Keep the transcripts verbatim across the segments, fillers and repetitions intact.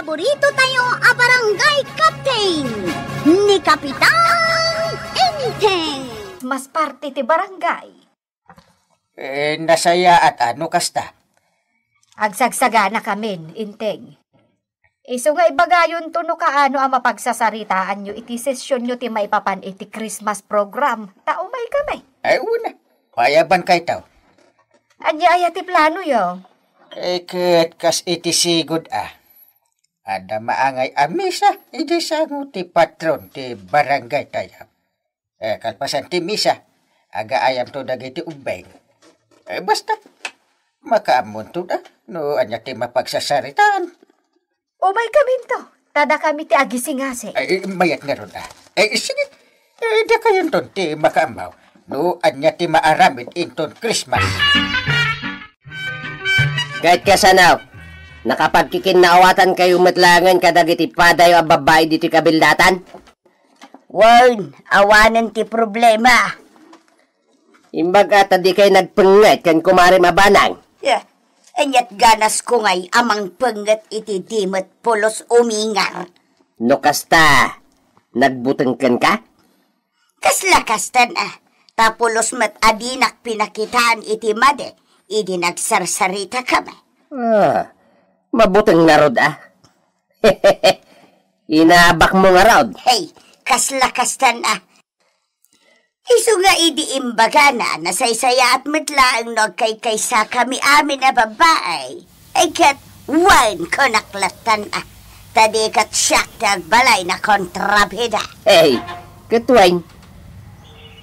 Burrito tayo a barangay captain, ni Kapitan Enteng. Mas parte ti barangay. Eh, nasayaat a no kasta. Agsagsaganakamin, Enteng. Isu nga ibagayonto no kaano a mapagsasaritaanyo iti sesionyo ti maipapan iti Christmas program. Ta umaykami. Ay, una. Payaban kaytaw. Ania aya ti planoyo? Eh, ket kas iti sigud a. Adda maangay a misa idi sango ti patron ti barangay tayo. Eh, kalpasan ti misa, agaayamto dagiti ubbing. Eh, basta, makaammonto da, no ania ti mapagsasaritaan. Umaykaminto, ta dakami ti agisingasing. Ay, mayat ngarud a. Eh, sige. Eh, dakayonton ti makaammo. No, ania ti maaramid inton Christmas. Ket kasano, nakapagkikinnaawatan kayo met laengen kadagiti padayo a babbai ditoy kabildatan? Wen, awanen ti problema. Imbag a ta dikay nagpengnget ken kumarem a banag. Eh, aniat ganasko ngay a mangpengnget iti di met pulos umingar. No kasta, nagbuteng kenka? Kasla kastan a, ta pulos met a dinak pinakitaan iti madi, idi nagsarsaritakami. Ah, mabuteng ngarud a. Inabakmo ngarud. Hey, kasla kastan a. Isu nga idi imbagana, nasaysayaat met laeng no agkaykaysakami amin a babbai. Ay ket, wen, kunak lattan a. Ta di ket siak ti agbalay na kontrabida. Hey, ket wen,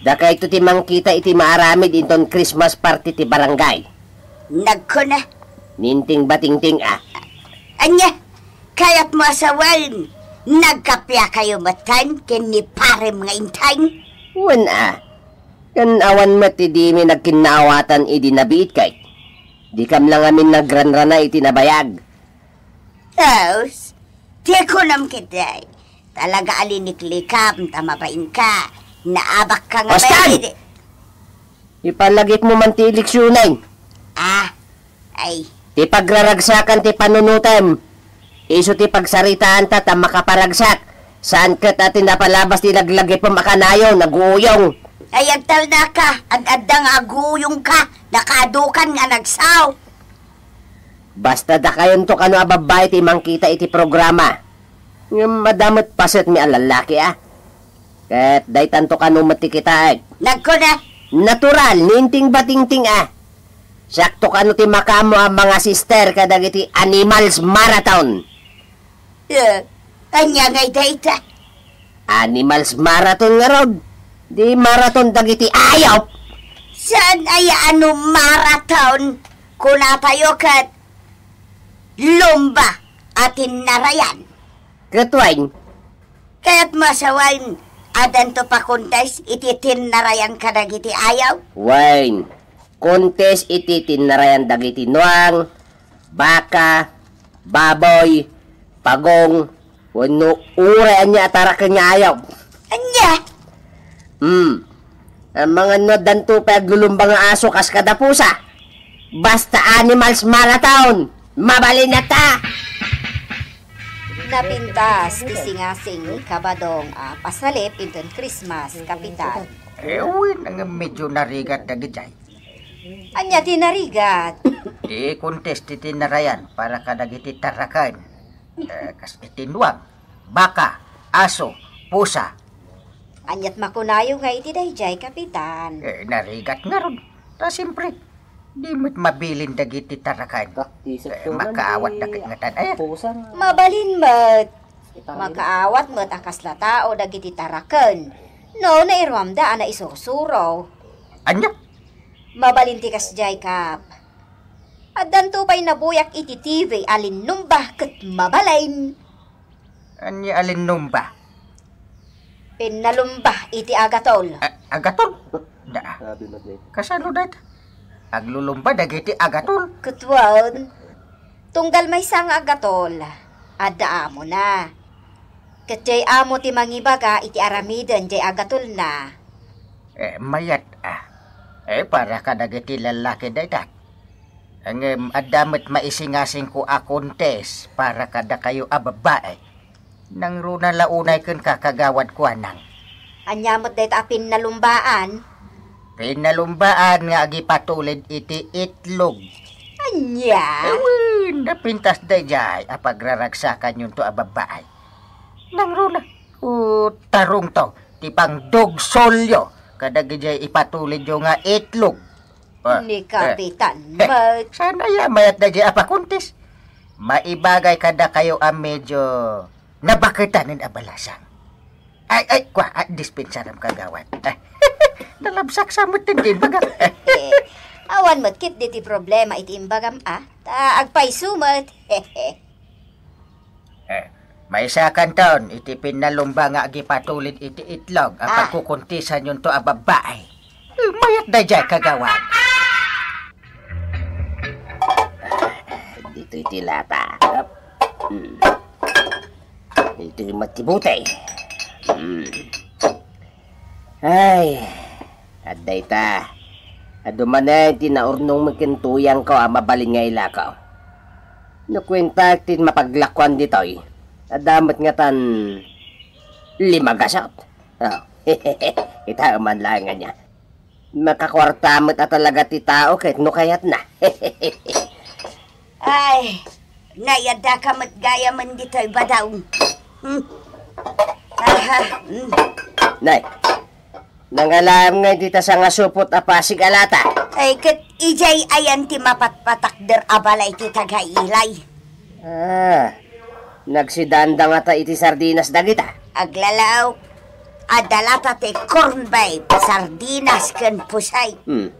dakayto ti mangkita iti maaramid inton Christmas party ti barangay. Nagkuna. Ninting batingting a. Ania? Kayatmo a sawen, nagkappia kayo metten ken ni parem nga Enteng? Wen a. Ken awan met ti dimi nagkinnaawatan idi nabiitkay. Dikam la ngamin nagranrana iti nabayag. Tos, ti kunam ketdi. Talaga a liniklikam ta mabainka. Naabakka nga Ostan! Ipalagipmo man ti eleksionen. Ah, ay. Ti pagraragsakan ti panunotem. Isu ti pagsaritaanta ta makaparagsak. Saan ket a ti napalabas ti laglagipem a kanayon, aguuyong. Ay, agtalnaka, ad-adda nga aguuyongka, nakaadukan nga nagsaw. Basta dakayonto kano a babbai ti mangkita iti programa. Ngem adda met pasetmi a lallaki a. Ket daytanto kano met ti kitaek. Nagkuna. Natural, ninting batingting a. Siakto kano ti makaammo a mangasister kadagiti Animals Marathon. Eh, ania ngay dayta? Animals Marathon ngarud. Di marathon dagiti ayop. Saan aya a no marathon? Kunatayo ket lumba a tinnarayan. Ket wen? Kayatmo a sawen, addanto pa contest iti tinnarayan kadagiti ayop? Wen, contest iti tinnarayan dagiti nuang, baka, baboy, pagong, wenno uray ania a taraken nga ayop. Ania? Hmm. Amangan no addanto pay aglulumba nga aso kas kada pusa. Basta Animals Marathon, mabalin ta! Napintas ti singasing ni Kabadong a pasalip inton Christmas, Kapitan. Eh, wen, nga medyo narigat dagiti ay. Ania ti narigat? Ti contest ti tinnarayan para kadagiti taraken. Eh, kas iti nuang, baka, aso, pusa. Aniat makunayo nga iti daydiay, Kapitan? Eh, narigat ngarud. Ta siyempre, di met mabilin dagiti taraken. Eh, makaawat dakit nga tan-, eh. Mabalin met. Makaawat met a kasla tao dagiti taraken. No, nairuamda a naisusuro. Ania? Mabalin ti kasdiay, Kap. Addanto pay nabuyak iti T V a linnumba ket mabalin. Ania a linnumba? Pinnalumba iti agatol. A-, agatol? Da. Kasano dayta? Aglulumba dagiti agatol? Ket wen, tunggal maysa nga agatol, adda amona. Ket diay amo ti mangibaga iti aramiden diay agatolna. Eh, mayat a. Eh, para kadagiti lallaki dayta. Ngem adda met maisingasingko a contest para kadakayo a babbai. Nangruna la unay kenka, Kagawad Kuanang. Ania met dayta a pinnalumbaan? Pinnalumbaan nga agipatulid iti itlog. Ania? Wen, napintas daydiay a pagraragsakanyonto a babbai. Nangruna, o, tarungto ti pangdugsolyo kadagijay ipatulidyo nga itlog. Ah, ni eh. Kapitan Eh, Mike. Saan aya mayat daydiay a pakuntis? Maibagay kadakayo a medyo nabaketanen a balasang. Ay, ay, kwa, ah, dispensaram, Kagawad. Ah, nalabsak sa met ti imbagak. Eh, awan met ket diti problema iti imbagam, ah. Ta agpayso met. Eh, maysakanton iti pinnalumba nga agipatulid iti itlog a Ah. pagkukuntisanyonto a babbai. Eh, mayat daydiay, Kagawad. Ditoy ti lata. Hmm. Ditoy met ti butey. Hmm. Ay, adda ita. Adu manen ti naurnong met ken tuyangko a mabalin nga ilako. No kuentak ti mapaglakuan ditoy, adda met ngatan lima gasot. Oh. Ita man laeng ania. Makakuarta met a talaga ti tao ket no kayatna. Ay, nayadda ka met gayamen ditoy badaw. Hmm. Aha, hmm. Nay, nangalaem ngay dita sangasupot a pasig a lata. Ay, ket idiay ayan ti mapatpatakder a balay ti taga-Ilay. Ah, nagsidanda ngata iti sardinas dagita? Aglalaw, adda lata ti corn beef, sardinas, ken pusay. Hmm.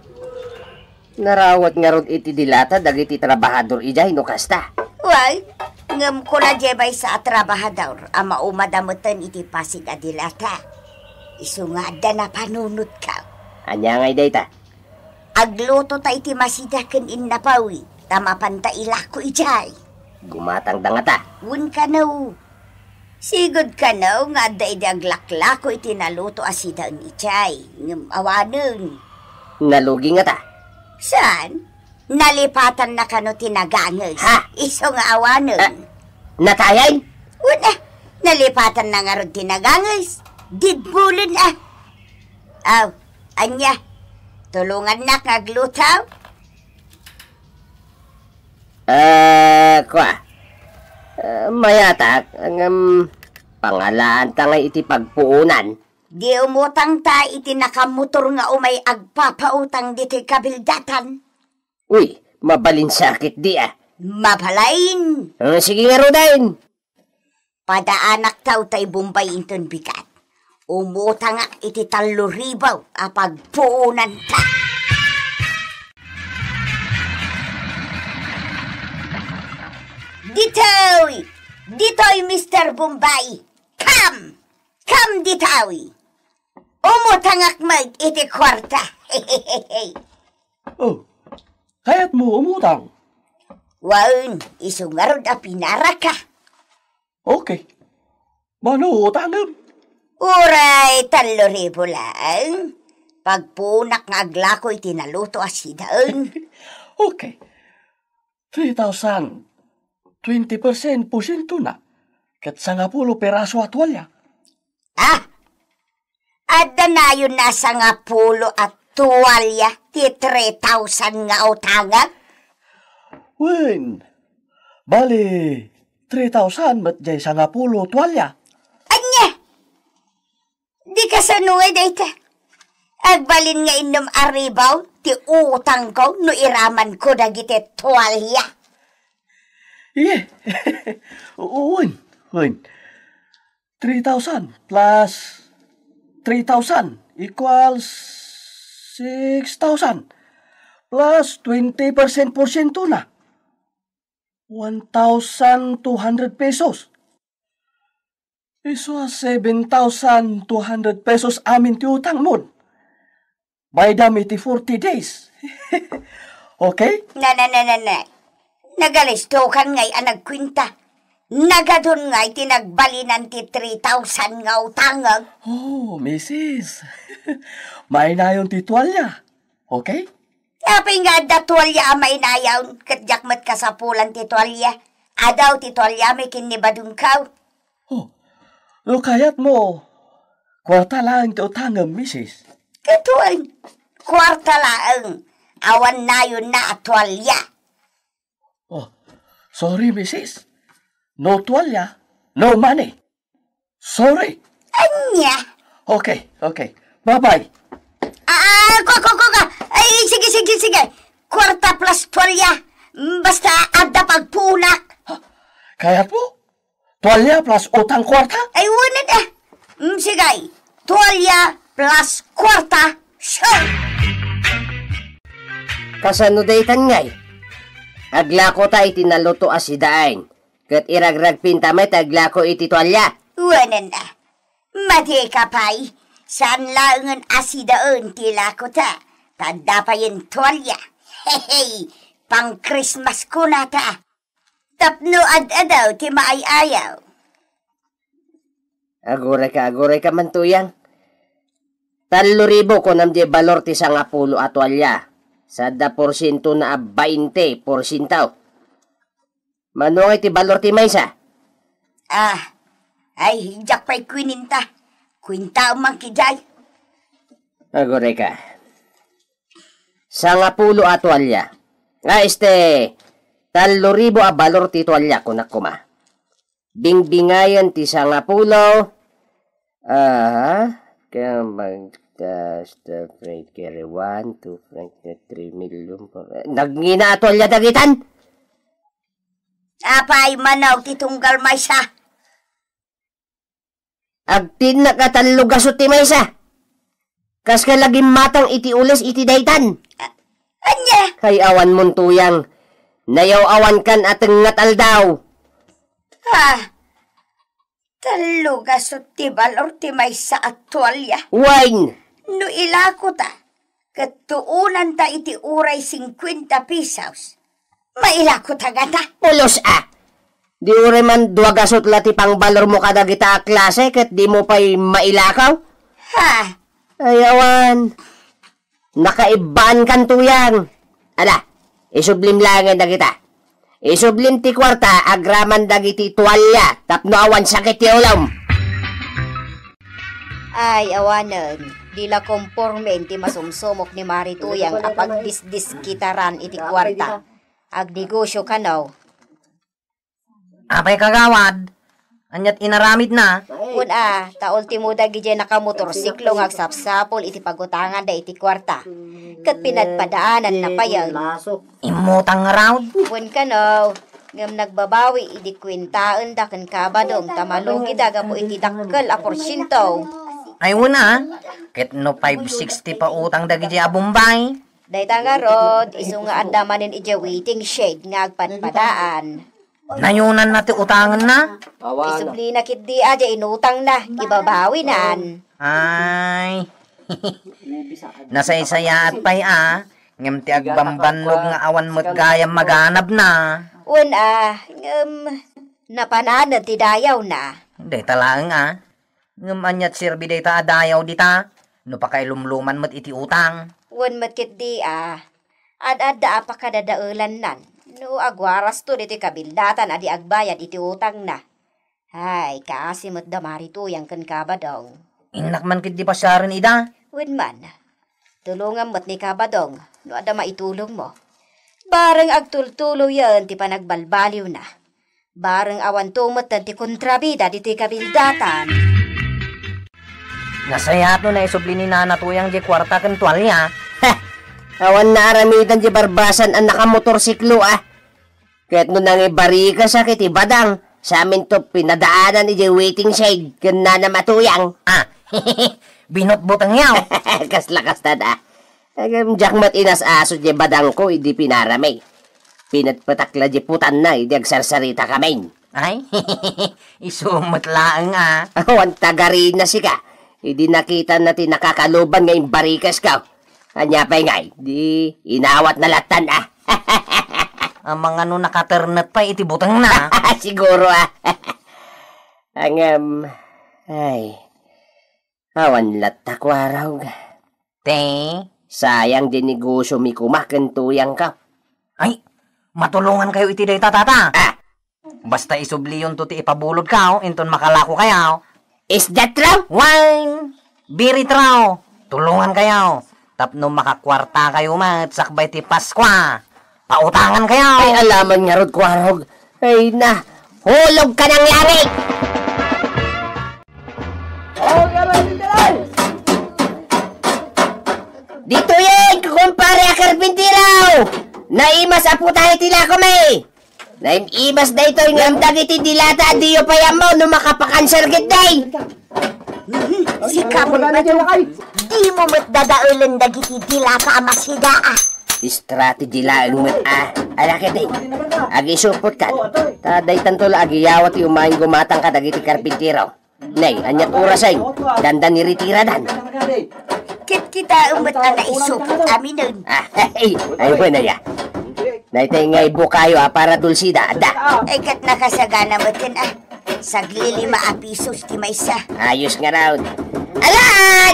Narawat ngarud iti dilata dagiti trabahador idiay no kasta? Way, ngem kuna diay maysa a trabahador a maumada meten iti pasig a dilata. Isu nga adda napanunotka. Ania ngay dayta? Agluto ta iti masida ken innapawi, ta mapanta ilako idiay. Gumatangda ngata. Wen kano. Sigud kano nga adda idi aglaklako iti naluto a sidaen idiay, ngem awanen. Nalugi ngata? Saan? Nalipatanna kano ti naganges. Ha? Isu nga awanen. Ah, natayen? Wen, ah, nalipatanna ngarud ti naganges. Didbulen, ah. Aw, ania? Tulongannak nga agluto? Ah, kua. Ah, mayatak, ngem pangalaanta ngay iti pagpuonan. Di umutangta iti nakamotor nga umay agpapautang ditoy kabildatan. Uy, mabalin sakit di, ah. Mabalin. Ah, sige ngaruden. Padaanaktaw tay Bombay inton bigat. Umutangak iti tallo ribu a pagpuonanta. Ditoy! Ditoy, Mister Bombay! Come! Come ditoy! Umutangak met iti kuarta! Oh, kayatmo umutang? Wen, isu ngarud a pinaraka. Okay. Mano utangem? Uray tallo ribu laeng. Pagpuonak nga aglako iti naluto a sidaen. Okay. Three thousand, twenty percent porsyento na. Ket sangapulo peraso a tualya. Ah! Adda nayon a sangapulo a tualya ti three thousand nga utangak? Wen, bali, three thousand met jay sangapulo tualya. Ania? Di kasano ngay dayta? Agbalin nga innom a ribu ti utangko no iramanko dagiti tualya. Iye. Wen, wen. Three thousand plus three thousand equals six thousand plus twenty percent porsyento na. One thousand two hundred pesos. Isu a seven thousand two hundred pesos amin ti utangmon. Baydam iti forty days. Okay? Na, na, na, na, na. Nagalistokan ngay a nagkuenta. Nagadun ngay ti nagbalinan ti three thousand nga utangek. Oh, misis. Mainayon ti tualya. Okay? Apay nga adda tualya a mainayaon, ket diak met kasapulan ti tualya. Adaw ti tualyami ken ni badongko. Oh, no kayatmo, kuarta laeng ti utangem, misis. Ket wen, kuarta laeng, awan nayonna a tualya. Oh, sorry, misis. No tualya, no money. Sorry. Ania? Okay, okay. Bye-bye. Ah, ah, kua, kua, kua, kua. Ay, sige, sige, sige. Kuarta plus tualya. Mm, basta adda pagpunak. Ha? Kayatmo? Tualya plus utang kuarta? Ay, wen, ah. Mm, sige. Tualya plus kuarta. Sure. Kasano daytan ngay? Aglako ta iti naluto a sidaen. Ket iragragpinta met aglako iti tualya. Wen, ah. Madika pay, saan laengen a sidaen ti lakota, ta adda payen tualya. Hehe, pang-Christmas kunata. Tapno ad-adaw ti maay-ayaw. Agurayka, agurayka man, Tuyang. Tallo ribu kunam diay balor ti sangapulo a tualya. Sadda porsientona a bainte porsiento. Mano ngay ti balor ti maysa? Ah, ay, diak pay kuininta. Kuintaem man kadiay. Agurayka. Sangapulo a tualya. Ah, este, tallo ribu a balor ti tualya, kunak koma. Bingbingayen ti sangapulo. Ah, kaya mag-, ah, stop right here. One, two, three million, four. Nagngina a tualya dagitan? Apay, manaw ti tunggal maysa. Agtinnak a tallo gasut ti maysa. Kas ka lagimmatang iti ules iti daytan. A-, ania? Ay, awan mon, Tuyang. Nayaw-awankan a tengngat aldaw. Ah, tallo gasut ti balor ti maysa a tualya. Wen. No ilako ta, ket tuonanta iti uray cincuenta pesos. Mailako ta gata? Pulos a. Di uray man dua gasut la ti pangbalormo kadagita a klase ket dimo pay mailakaw? Ha? Ay, awan. Nakaibbaankan, Tuyang. Ala, isublim laengen dagita. Isublim ti kuarta agraman dagiti tualya tapno awan sakit ti ulom. Ay, awanen, di la kompormen ti masumsumok ni Mari Tuyang a pagdisdiskitaran iti kuarta. Agnegosio kano. Apay, kagawad, aniat inaramidna? Kun a, ta ultimo dagidiay nakamotorsiklo nga agsapsapul iti pagutanganda iti kuarta. Ket pinadpadaananna payen. Immutang ngarud? Wen kano, ngem nagbabawi idi kuentaenda ken kabadong ta malugida gapu iti dakkel a porsiento. Ay, wen a, ket no five sixty pa utang dagiti a Bombay? Dayta ngarud, isu nga adda manen idiay waiting shed nga agpadpadaan. Nayonanna ti utangenna? Isublina ketdi a diay inutangna, ibabawinan. Ay. Nasaysayaat pay a, ngem ti agbambannog nga awan met gayam maganabna. Wen a, ngem napananen ti dayawna. Dayta laeng a. Ngem aniat serbi dayta a dayaw dita, no pakailumluman met iti utang? Wen met ketdi a, ad-adda a pakadadaelannan, no aguarasto ditoy kabildatan a di agbayad iti utangna. Ay, kaasi met da Mari Tuyang ken kabadong. Innak man ketdi pasiaren ida? Wen man. Tulongam met ni kabadong, no adda maitulongmo. Bareng agtultuloyen ti panagbalbaliwna. Bareng awanto metten ti kontrabida ditoy kabildatan. Nasayaat no naisubli ni Nana Tuyang diay kuarta ken tualya. Heh! Awan naaramidan diay barbasan a nakamotorsiklo a. Ket no nangibarikes a iti badang, saminto pinadaanan idiay waiting shed ken Nana Matuyang. Ah, binutbuteng yaw. Kasla kasta da. Agem, diak met inas-aso diay badangko idi pinarami. Pinetpetak la diay putanna idi agsarsarita kamin. Ay, isu met laeng a. Awan tagarina sika. Idi nakitana ti nakakaluban nga imbarikesko. Ania pay ngay, di inawatna lattan a. Amangan no nakaternet pay iti butengna. Siguro a. Ngem, ay, awan latta kuarog. Te, Sayang di negosyomi koma ken tuyangko. Ay, matulongankayo iti dayta, tata. Ah. Basta isubliyonto ti ipabulodkayo, inton makalakokayo. Is that true? Wen, very true. Tulongankayo. Tapno makakuartakayo met sakbay ti Paskua. Pautangankayo. Ay, alaman ngarud, Kuarog. Ay na, hulog ka ng langit! Ditoyen, kukumpare a karpintero! Naimas a putayo ti lakomi! Naimas daytoy ngem dagiti dilata, diyo pay ammo no makapakanser ketdi! Mhm. Sika met, Badong, dimo met dadaelen dagiti dilata a masida, a. Strategy laeng met, a. Ala ketdi, agisupotkan. Ta daytanto la agiyawa ti umayen gumatang kadagiti karpintero. Nay, aniat orasen? Dandani ritiradan. Ket kitaem met a naisupot aminen. Ah, ay, ay, wen aya. Daytoy nga ibukayo a para dulsida, adda. Ay, ket nakasagana met ken, a. Saglilima a pisos ti maysa. Ayos ngarud. Ala,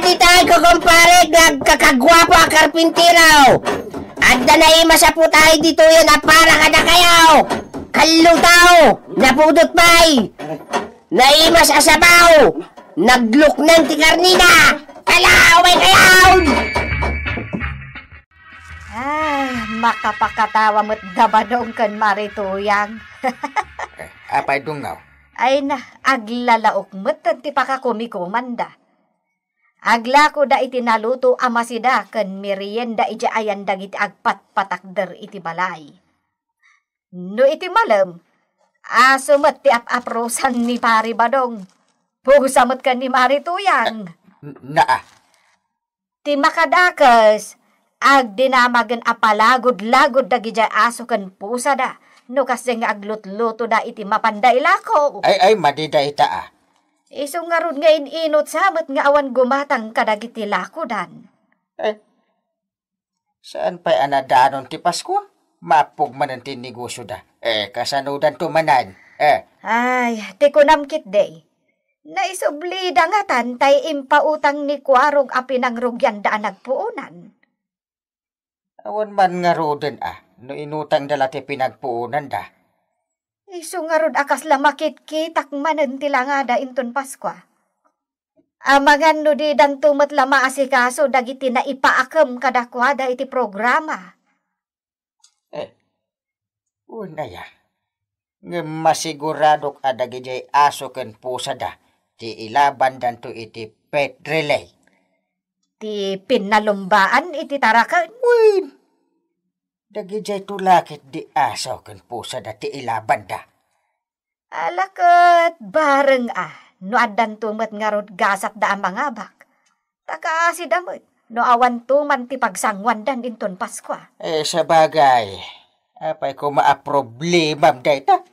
ditoy, kukumpare, nga agkakaguapo a karpintero. Adda naimas a putayo ditoyen a para kadakayo. Kallo tao, napudot pay. Naimas a sabaw, naglukneng ti karnina. Ala, umaykayo! Ah, makapakatawa met da Badong ken Mari Tuyang. Eh, apay, Dunggaw? Ay na, aglalaok met ti pakakumikumanda. Aglakoda iti naluto a masida ken merienda idiay ayan dagiti agpatpatakder iti balay. No iti malem, aso met ti ap-aprosan ni Pari Badong. Pusa met ken ni Mari Tuyang. N-, naa. Ti makadakes, agdinamagen a palagud-lagud dagidiay aso ken pusada, no kasdiay nga aglutlutoda iti mapanda ilako. Ay, ay, madi dayta, a. Isu ngarud nga in-inut sa met nga awan gumatang kadagiti lakodan. Eh, saan pay a nadanon ti Paskua? Mappog manen ti negosyoda. Eh, kasanodanto manen? Eh. Ay, ti kunam ketdi. Naisublida ngatan tay impautang ni Kuarog a pinangrugianda a nagpuonan. Awan man ngaruden a, no inutangda la ti pinagpuonanda. Isu ngarud a kasla makitkitak manen ti langada inton Paskua. Amangan no didanto met la maasikaso dagiti naipaakem kadakuada iti programa. Eh, wen aya. Ngem masiguradok a dagidiay aso ken pusada ti ilabandanto iti pet relay. Ti pinnalumbaan iti taraken? Wen, dagidiayto la ketdi aso ken pusada ti ilabanda. Ala ket bareng a, no addanto met ngarud gasatda a mangabak. Ta kaasida met, no awanto man ti pagsanguandan inton Paskua. Eh, sabagay, apay koma a problemam dayta?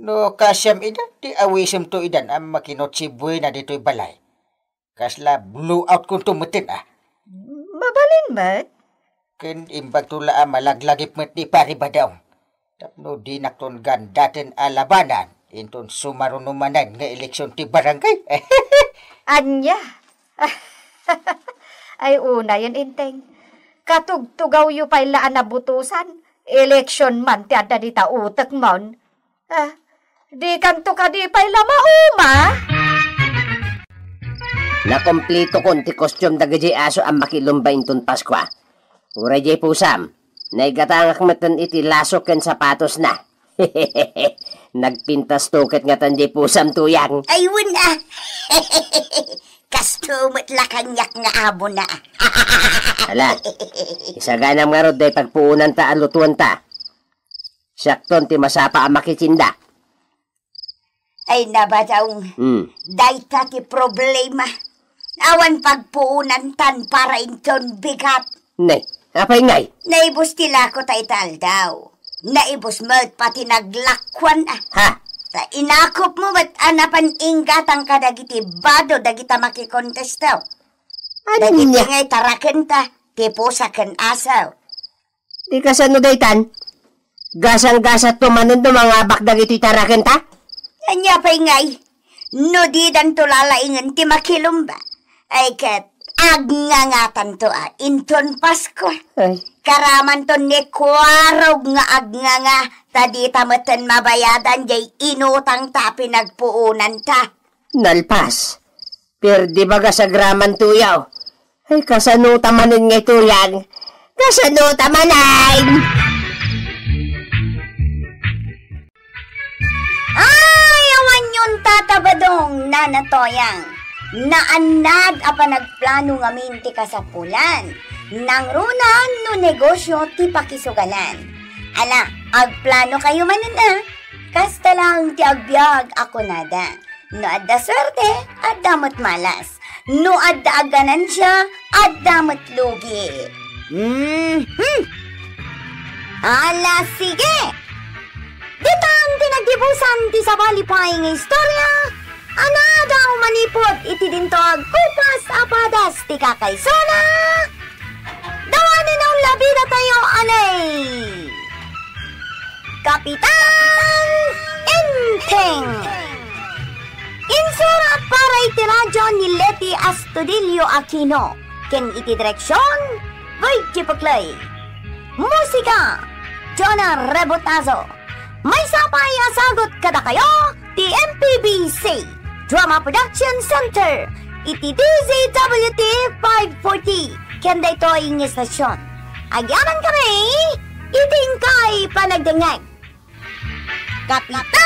No kaasiam ida, ti awisemto idan a makinutsibuena ditoy balay. Kasla blowout kunto metten a. Mabalin met? Ken imbagto la a malaglagip met ni Pari Badong. Tapno dinakton gandaten a labanan, inton sumaruno manen nga eleksion ti barangay. Ania? Ay, unayen, Enteng. Katugtugawyo pay la a nabutosan, eleksion man ti adda dita utekmon. Ah, dikanto kadi pay la mauma? Nakumplitokon ti kostium dagidiay aso a makilumba inton Paskua. Uray diay pusam, naigatangak metten iti laso ken sapatosna. Nagpintasto ket ngatan diay pusam, Tuyang. Ay, wen a. Kasto met la kaniak nga amona. Ala, isaganam ngarud diay pagpuonanta a lutuenta. Siakton ti masapa a makitinda. Ay, nabadong. Hmm. Dayta ti problema. Awan pagpuonantan para inton bigat. Ne, apay ngay? Naibus ti lako ta ita aldaw. Naibus met pati naglakuan a. Ha? Ta inakopmo met a napan inggatang kadagiti bado dagita makikontesta. Ania? Dagiti ngay tarakenta, ti pusa ken aso. Di kasano daytan? Gasang-gasatto manen no mangabak dagitoy tarakenta? Ania pay ngay? No didanto lalaingen ti makilumba. Ay ket, Agngangatanto a inton Pasko. Ay. Karamanton ni Kuarog nga agnganga, ta dita metten mabayadan jay inutangta a pinagpuonanta. Nalpas. Perdi bagas agraman tuyaw. Ay, kasano ta manen nga ituyang? Kasano ta manen? Ay, awan yon tatabadong, Nana Toyang. Naannad a panagplano ngamin ti kasapulan. Nangrunan no negosyo ti pakisugalan. Ala, agplano kayo manen a. Kasta lang ti agbiag a kunada. No adda suerte, adda met malas. No adda aganansia, adda met lugi. Mhm. Ala, sige! Ditan ti naggibusan ti sabali pay nga istorya, a naadaw manipud iti dinto agkupas a padas ti kakaisuna. Dawanen a unlabida tayo, anay! Kapitan Enteng! Insurat para iti radio ni Leti Astudillo Aquino, ken iti direksion, Virgie Puclay. Musika, Jonah Rebotazo. Maysa pay a sagut kadakayo ti M P B C Drama Production Center iti D Z W T five forty ken daytoy nga estasion. Agyamankami iti inkay panagdengngeg. Kapitan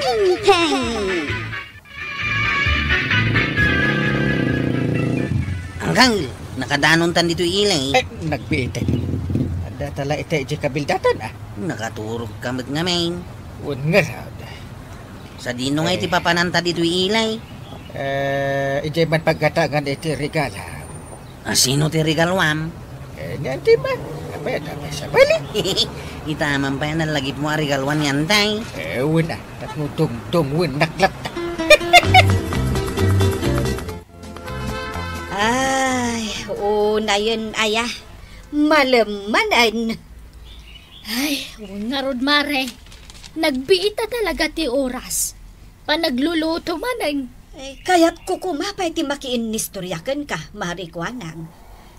Enteng! Anggal, nakadanontan ditoy ilay. Eh, nagbiit. Adda tala iti idiay kabildatan, a. Nakaturog ka met ngamin. Wen ngarud. Sadino nga iti papananta ditoy ilay? Eh, idiay man paggatangan iti regala. A, sino ti regaluam? Eh, ni Auntie Ma. Apay, adda pay sabali. Ita man pay a nalagipmo a regaluan ni Antay. Eh, wen a. Tapno dungdungngenak latta. Ay, unayen aya. Malemmanen. Ay, wen ngarud, Mare. Nagbiit a talaga ti oras. Panagluluto manen. Eh, kayatko koma pay ti makiinnistorya kenka, Mare Kuanang.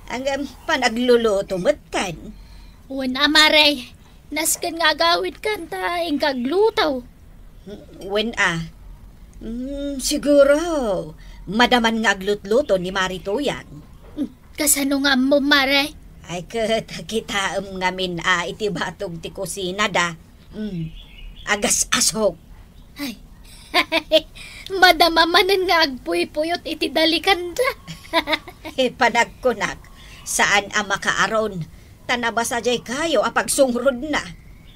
Ngem, panagluluto metten. Wen a, Mare. Nasken nga agawidkan ta inka agluto. Wen a. Mm, siguro, madaman nga aglutluto ni Mare Tuyang. Mm, kasano nga ammom, Mare? Ay, ket kitaem ngamin a iti batog ti kusinada. Mm, agas-asok. Ay, madama manen nga agpuypuyot iti dalikanda. Eh, panagkunak, saan a makaaron, ta nabasa jay kayo a pagsungrodna.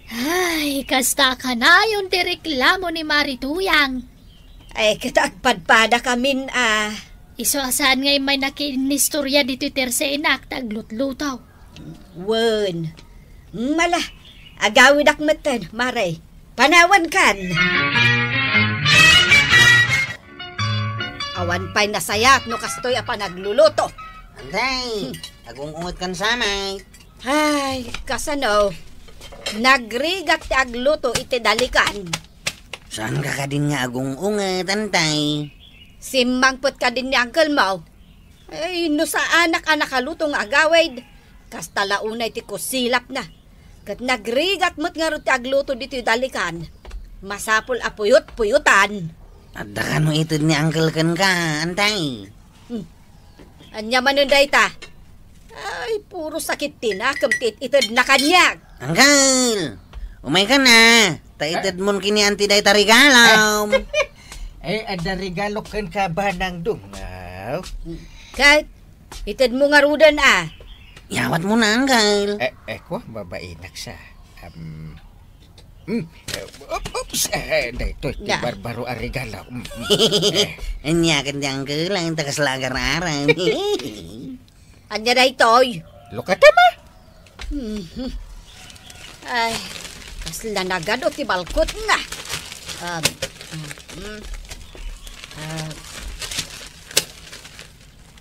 Ay, kasta kanayon ti reklamo ni Mare Tuyang. Ay, ket agpadpadakamin a. Isu a saan nga immay nakiinnistorya ditoy tersenak ta aglutluto. Wen. Mala, agawidak metten, Mare. Panawankan. Awan pay nasayaat no kastoy a panagluluto. Antay, hmm, agung-ungetkan sa met. Ay, kasano? Nagrigat ti agluto iti dalikan. Saanka kadin nga agung-unget, Antay? Simmangpet kadin ni uncle mo. Ay, no saanak a nakaluto nga agawid, kasta la unay ti kusilapna. Ket nagrigat met ngarud ti agluto ditoy dalikan. Masapul a puyot-puyotan. Adda kano ited ni uncle kenka, Antay? Hmm. Ania manen dayta? Ay, puro sakit ti nakem ti it-itedna kaniak. Uncle! Umaykan a! Ta itedmon ken ni Auntie dayta regalom. Ay, adda regalo kenka, Banang Dungaw. Ket itedmo ngaruden a. Yawatmon a, Uncle. Eh, eh, kwa, babainak sa. Um, mm, eh, op-, oops, eh, daytoy ti barbaro a regalo. Mm, mm, eh. Ania ket ti Uncle, ang takas lagar aram. Ania daytoy? Look at him, ah. Mhm. Ay, kasla nagado ti balkotna. Um, mm, ah,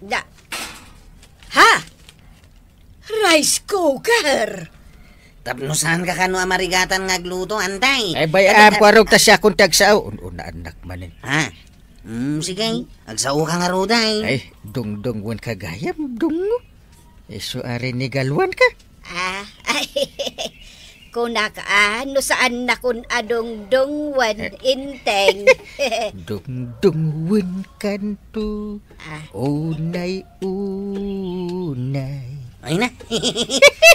da. Ha? Rice cooker! Tapno saanka kano a marigatan nga agluto, Antay? Ay, bay-am, kuarog ta siakon ti agsao. Un-, unaan nak manen. Ha? Hmm, sige. Agsaoka ngarud, ay. Ay, dungdung wenka gayam, dungngo. Isu a rinigaluanka? Ah, ay, kunak, ah, no saannakon a dungdung wen Eh. Inteng. Dungdung wenkanto. Ah. Unay, unay. Ay na.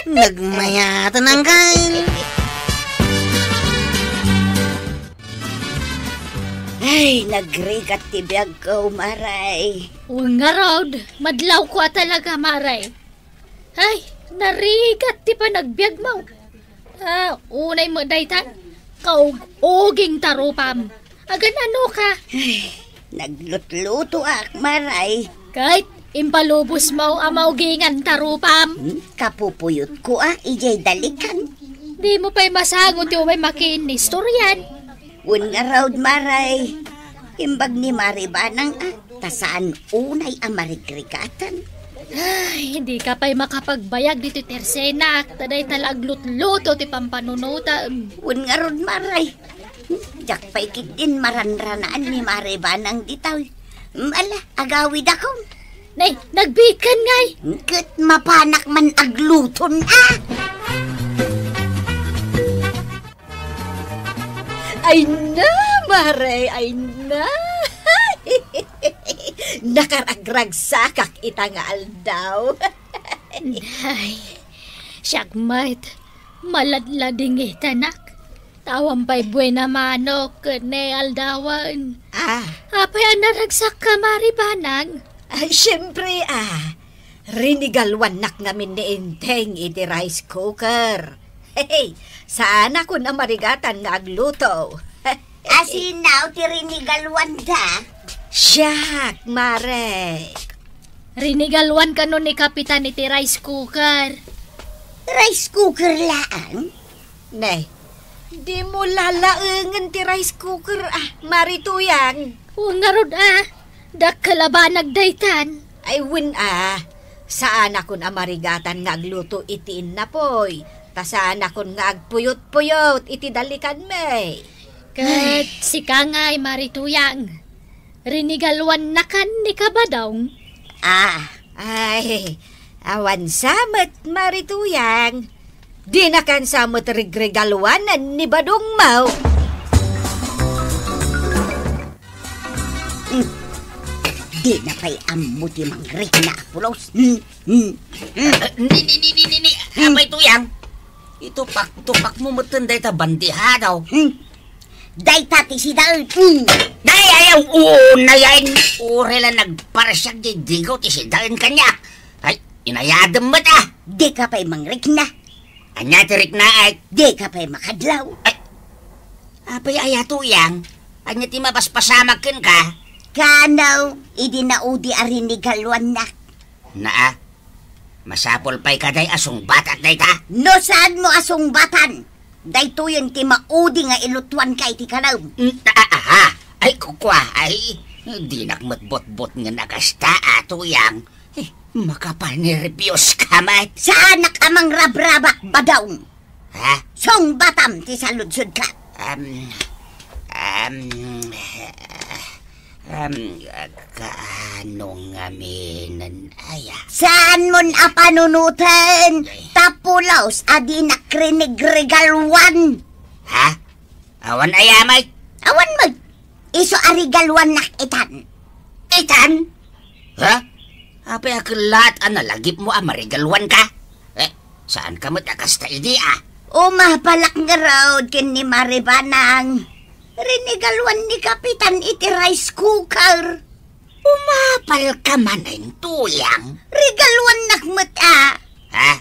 Nagmayatan ang kain. Ay, nagrigat ti biagko, Maray. Wen ngarud, madlawko a talaga, Maray. Ay, narigat ti panagbiagmo. Ah, unay met daytan, kaug-uging tarupam. Agan-anoka? Ay, naglutlutoak, Maray. Ket impalubosmo a maugingan tarupam. Hmm, kapupuyotko a idiay dalikan. Dimo pay masango ti umay makiinnistorian. Wen ngarud, Maray. Imbag ni Mari Banang a, ta saan unay a marigrigatan. Ay, dika pay makapagbayag ditoy tersenak, ta dayta la aglutluto ti pampanunotam. Wen ngarud, Maray. Diak pay ketdin maranranaan ni Mari Banang ditoy. Mm, ala, agawidakon. Nay, nagbiitkan ngay. Ket mapanak man agluton, ah. Ay na, Maray, ay na. Nakaragragsakak ita nga aldaw. Nay, siak met, maladladingitanak. Awan pay buena mano ket ne aldawen. Ah. Apay a naragsakka, Mari Banang? Ay, siempre, ah. Rinigaluannak ngamin ni Inteng iti rice cooker. Hey, saanakon a marigatan nga agluto. Asino ti rinigaluanda? Siak, Mare. Rinigaluan kano ni Kapitan iti rice cooker. Rice cooker laeng? Ne, dimo lalaengen ti rice cooker, ah, Mari Tuyang. O ngarud, ah, dakkel a banag daytan. Ay, wen, ah, saanakon a marigatan nga agluto iti innapoy, ta saanakon nga agpuyot-puyot iti dalikanmi. Ket sika ngay, Mari Tuyang, rinigaluannakan ni Kabadong? Ah, ay, awan sa met, Mari Tuyang. Dinakan sa met rigrigaluanan ni Badongmo. Hmm. Dina pay ammo ti mangrikna a pulos. Hmm, hmm, hmm. Ah, ni, ni, ni, ni, ni, ni. Hmm. Apay Tuyang? Itupak-tupakmo metten dayta bandihado. Hmm. Dayta ti sidaen. Hmm. Ay, ay, ay, oo, nayan. Uray la nagparsiag di digo ti sidaen kaniak. Ay, inayadem met, ah. Dika pay mangrikna. Ania ti riknaek? Dika pay makadlaw. Ay, apay aya, Tuyang? Ania ti mapaspasamak kenka? Kano, idi naudi a rinigaluannak. Naa, masapul pay kadi a sungbatak dayta? No saanmo a sungbatan, daytoyen ti maudi nga ilutuanka iti kanem. Mm, a-, a-, aha. Ay, kukua, ay, dinak met botbotngen a kasta, a, Tuyang. Eh, makapanerbios ka met. Saanak a mangrabrabak, Badong. Ha? Sungbatam ti saludsodka. Um, um, um, kaano ngamin, aya? Saanmon a panunoten? Eh. Ta pulos a dinak rinigrigaluan. Ha? Awan aya met? Awan met. Isu a rigaluannak itan. Itan? Ha? Apay a kellaat a nalagipmo a marigaluanka? Eh, saanka met a kasta idi, a? Umapalak ngarud ken ni Mari Banang. Rinigaluan ni Kapitan iti rice cooker. Umapalka manen, Tuyang? Rigaluannak met, a. Ha?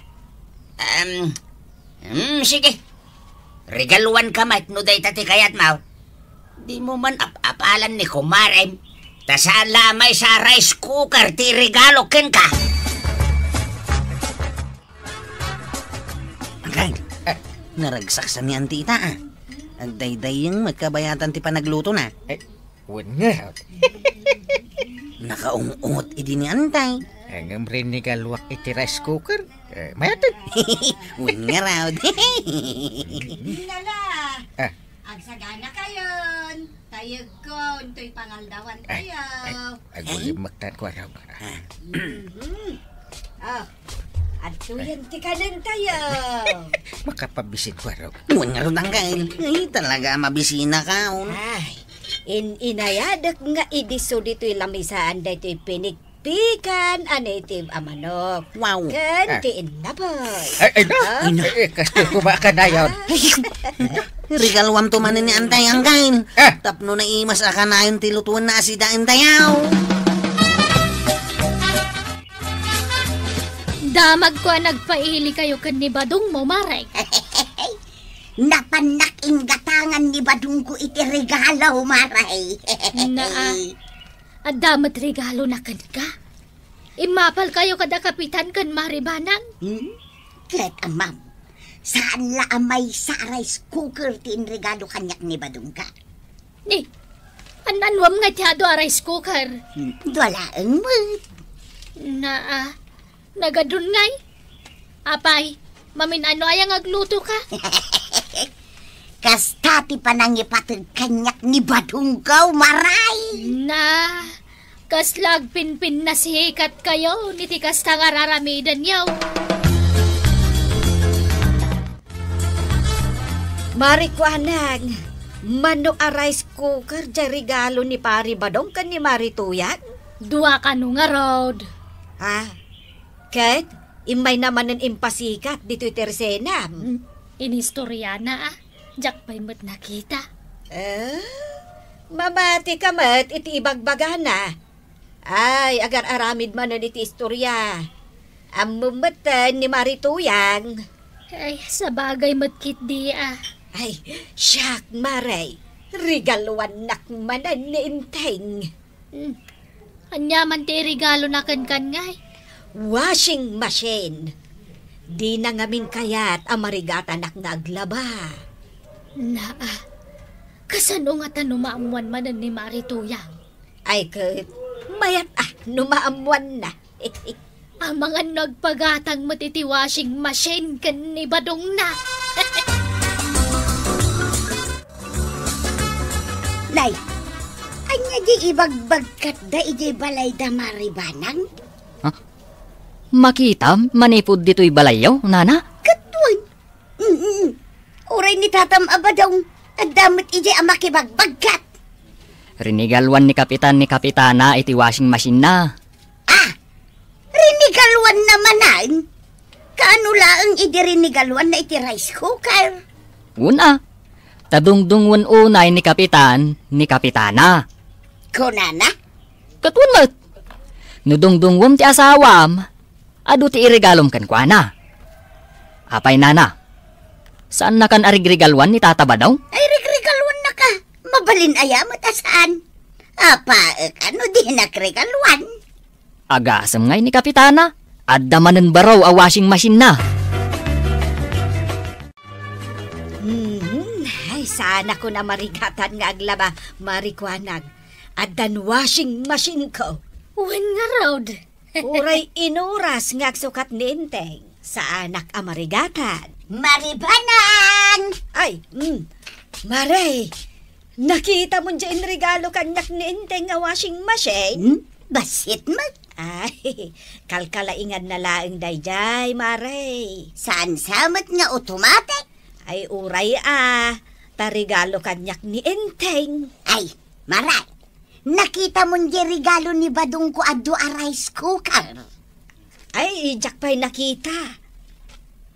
Um, hmm, sige. Rigaluanka met no dayta ti kayatmo. Dimo man ap-apalan ni kumarem, ta saan la a maysa a rice cooker ti regalo kenka. Angkay, eh, naragsak sa ni Antita, a. Agdaydayeng met kabayatan ti panaglutona. Eh, wen nga. Nakaung-ungot idi ni Antay. Ngem rinigaluak iti rice cooker. Eh, mayaten. Wen ngarud. Nana! Ah. Agsagana kayon. Tayegkon, toy pangaldawan tayo. Ay, ay, agulimek tan kuarog. Mhm. Oh, adtoyen ti kanen tayo. Makapabisin kuarog. Wen ngarud, Angkel. Ay, talaga, mabisina ka, oh. Ay, in-, inayadek nga idisso ditoy lamisaan daytoy pinik- pikan a native a manok. Wow. Ken Ah. ti innapoy. Ay, ay, na. Ah. Ay, eh, kastoy ko ba kanayon? Ah. Regaluam to manen ni Antay, Angkel. Ah. Tapno naimas a kanayon ti lutuenna a sida, Antay, aw. Damagko a nagpaili kayo ken ni badongmo, Mare. Napannak inggatangan ni badongko iti regalo, Mare. Naa. Adda met regalona kenka? Immapalkayo kada Kapitan ken Mare Banang? Hmm? Ket, Amam, saan la a maysa a rice cooker ti inregalo kaniak ni badongka. Ni, an-anuam nga ti adu a rice cooker? Hmm, dua laeng met. Naa, Nagadun ngay? Apay, mamin-ano aya nga aglutoka? Kasta ti panangipateg kaniak ni badongko, Mare. Na, kasla agpinpinnasikat kayo iti kasta nga raramidenyo. Mare Kuanang, mano a rice cooker diay regalo ni Pare Badong ken ni Mare Tuyang? Dua kano ngarud. Ah, Ket immay na manen impasikat ditoy tersenam. Hmm, inistoriana, a. Diak pay met nakita. Eh, mamati ka met iti ibagbagana. Ay, agar-aramid manen iti istoria. Ammom metten ni Mare Tuyang. Ay, sabagay met ketdi, a. Ay, siak, Mare. Regaluannak manen ni Enteng. Hmm. Ania man ti iregalona kenkan ngay? Washing machine. Dina ngamin kayat a marigatanak nga aglaba. Naa, kasano ngata no maammoan manen ni Mare Tuyang? Ay ket, mayat a no maammoanna. Amangan no agpagatang met iti washing machine ken ni badongna. Nay, ania diay ibagbagkatda idiay balayda, Mare Banang? Ha? Makitam manipud ditoy balayyo, nana? Ket wen. Mm-mm. Uray ni tatam a badong, adda met idiay a makibagbagkat. Rinigaluan ni Kapitan ni Kapitana iti washing machine-na. Ah! Rinigaluanna manen? Kaano laeng idi rinigaluanna iti rice cooker? Wen a, ta dungdungwen unay ni Kapitan ni Kapitana. Kunana? Ket wen met. No dungdungwem ti asawam, adu ti iregalom kenkuana. Apay, nana? Saannakan a rigregaluan ni Tata Badong? Ay, rigregaluannaka. Mabalin aya met a saan? Apaek a no dinak regaluan. Agasem ngay ni Kapitana, adda manen baro a washing machine-na. Mhm. Ay, saanakon a marigatan nga aglaba, Mare Kuanang. Addan washing machine-ko. Wen ngarud. Uray inuras nga agsukat ni Enteng, saanak a marigatan. Mare Banang! Ay, mm. Mare, nakitamon diay inregalo kaniak ni Enteng a washing machine? Hmm? Bassit met. Ay, kalkalainganna laeng daydiay, Mare. Saan sa met nga automatic? Ay, uray a, ta regalo kaniak ni Enteng. Ay, Mare, nakitamon diay regalo ni badongko a dua a rice cooker? Ay, diak pay nakita.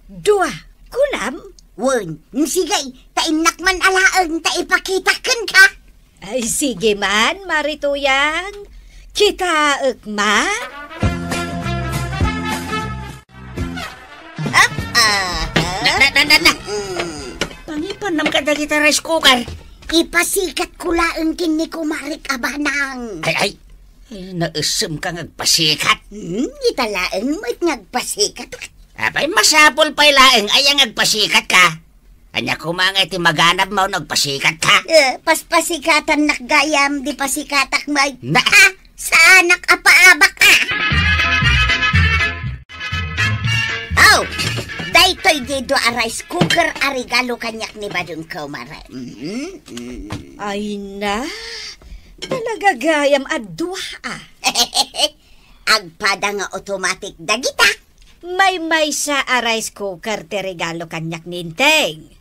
Dua, kunam? Wen, sige, ta innak man alaeng ta ipakitak kenka. Ay, sige man, Mare Tuyang. Kitaek man. Ap, ah, Na, na, na, na, na. Mm. Pangipannam kadagiti rice cooker. Ipasikatko laeng ken ni Kumarek a Banang. Ay, ay. Ay, naesemka nga agpasikat. Hmm, ita laeng met nga agpasikat. Apay, masapul pay laeng aya nga agpasikatka. Ania koma nga iti maganabmo no agpasikatka? Eh, paspasikatannak gayam, di pasikatak met. Na- Ah, saanak a paabak, ah! Aw! Daytoy diay dua a rice cooker a regalo kaniak ni badongko, Mare. Mhm, mhm. Ay na, talaga gayam a dua, ah. Agpada nga automatic dagita. Maymaysa a rice cooker ti regalo kaniak ni Enteng.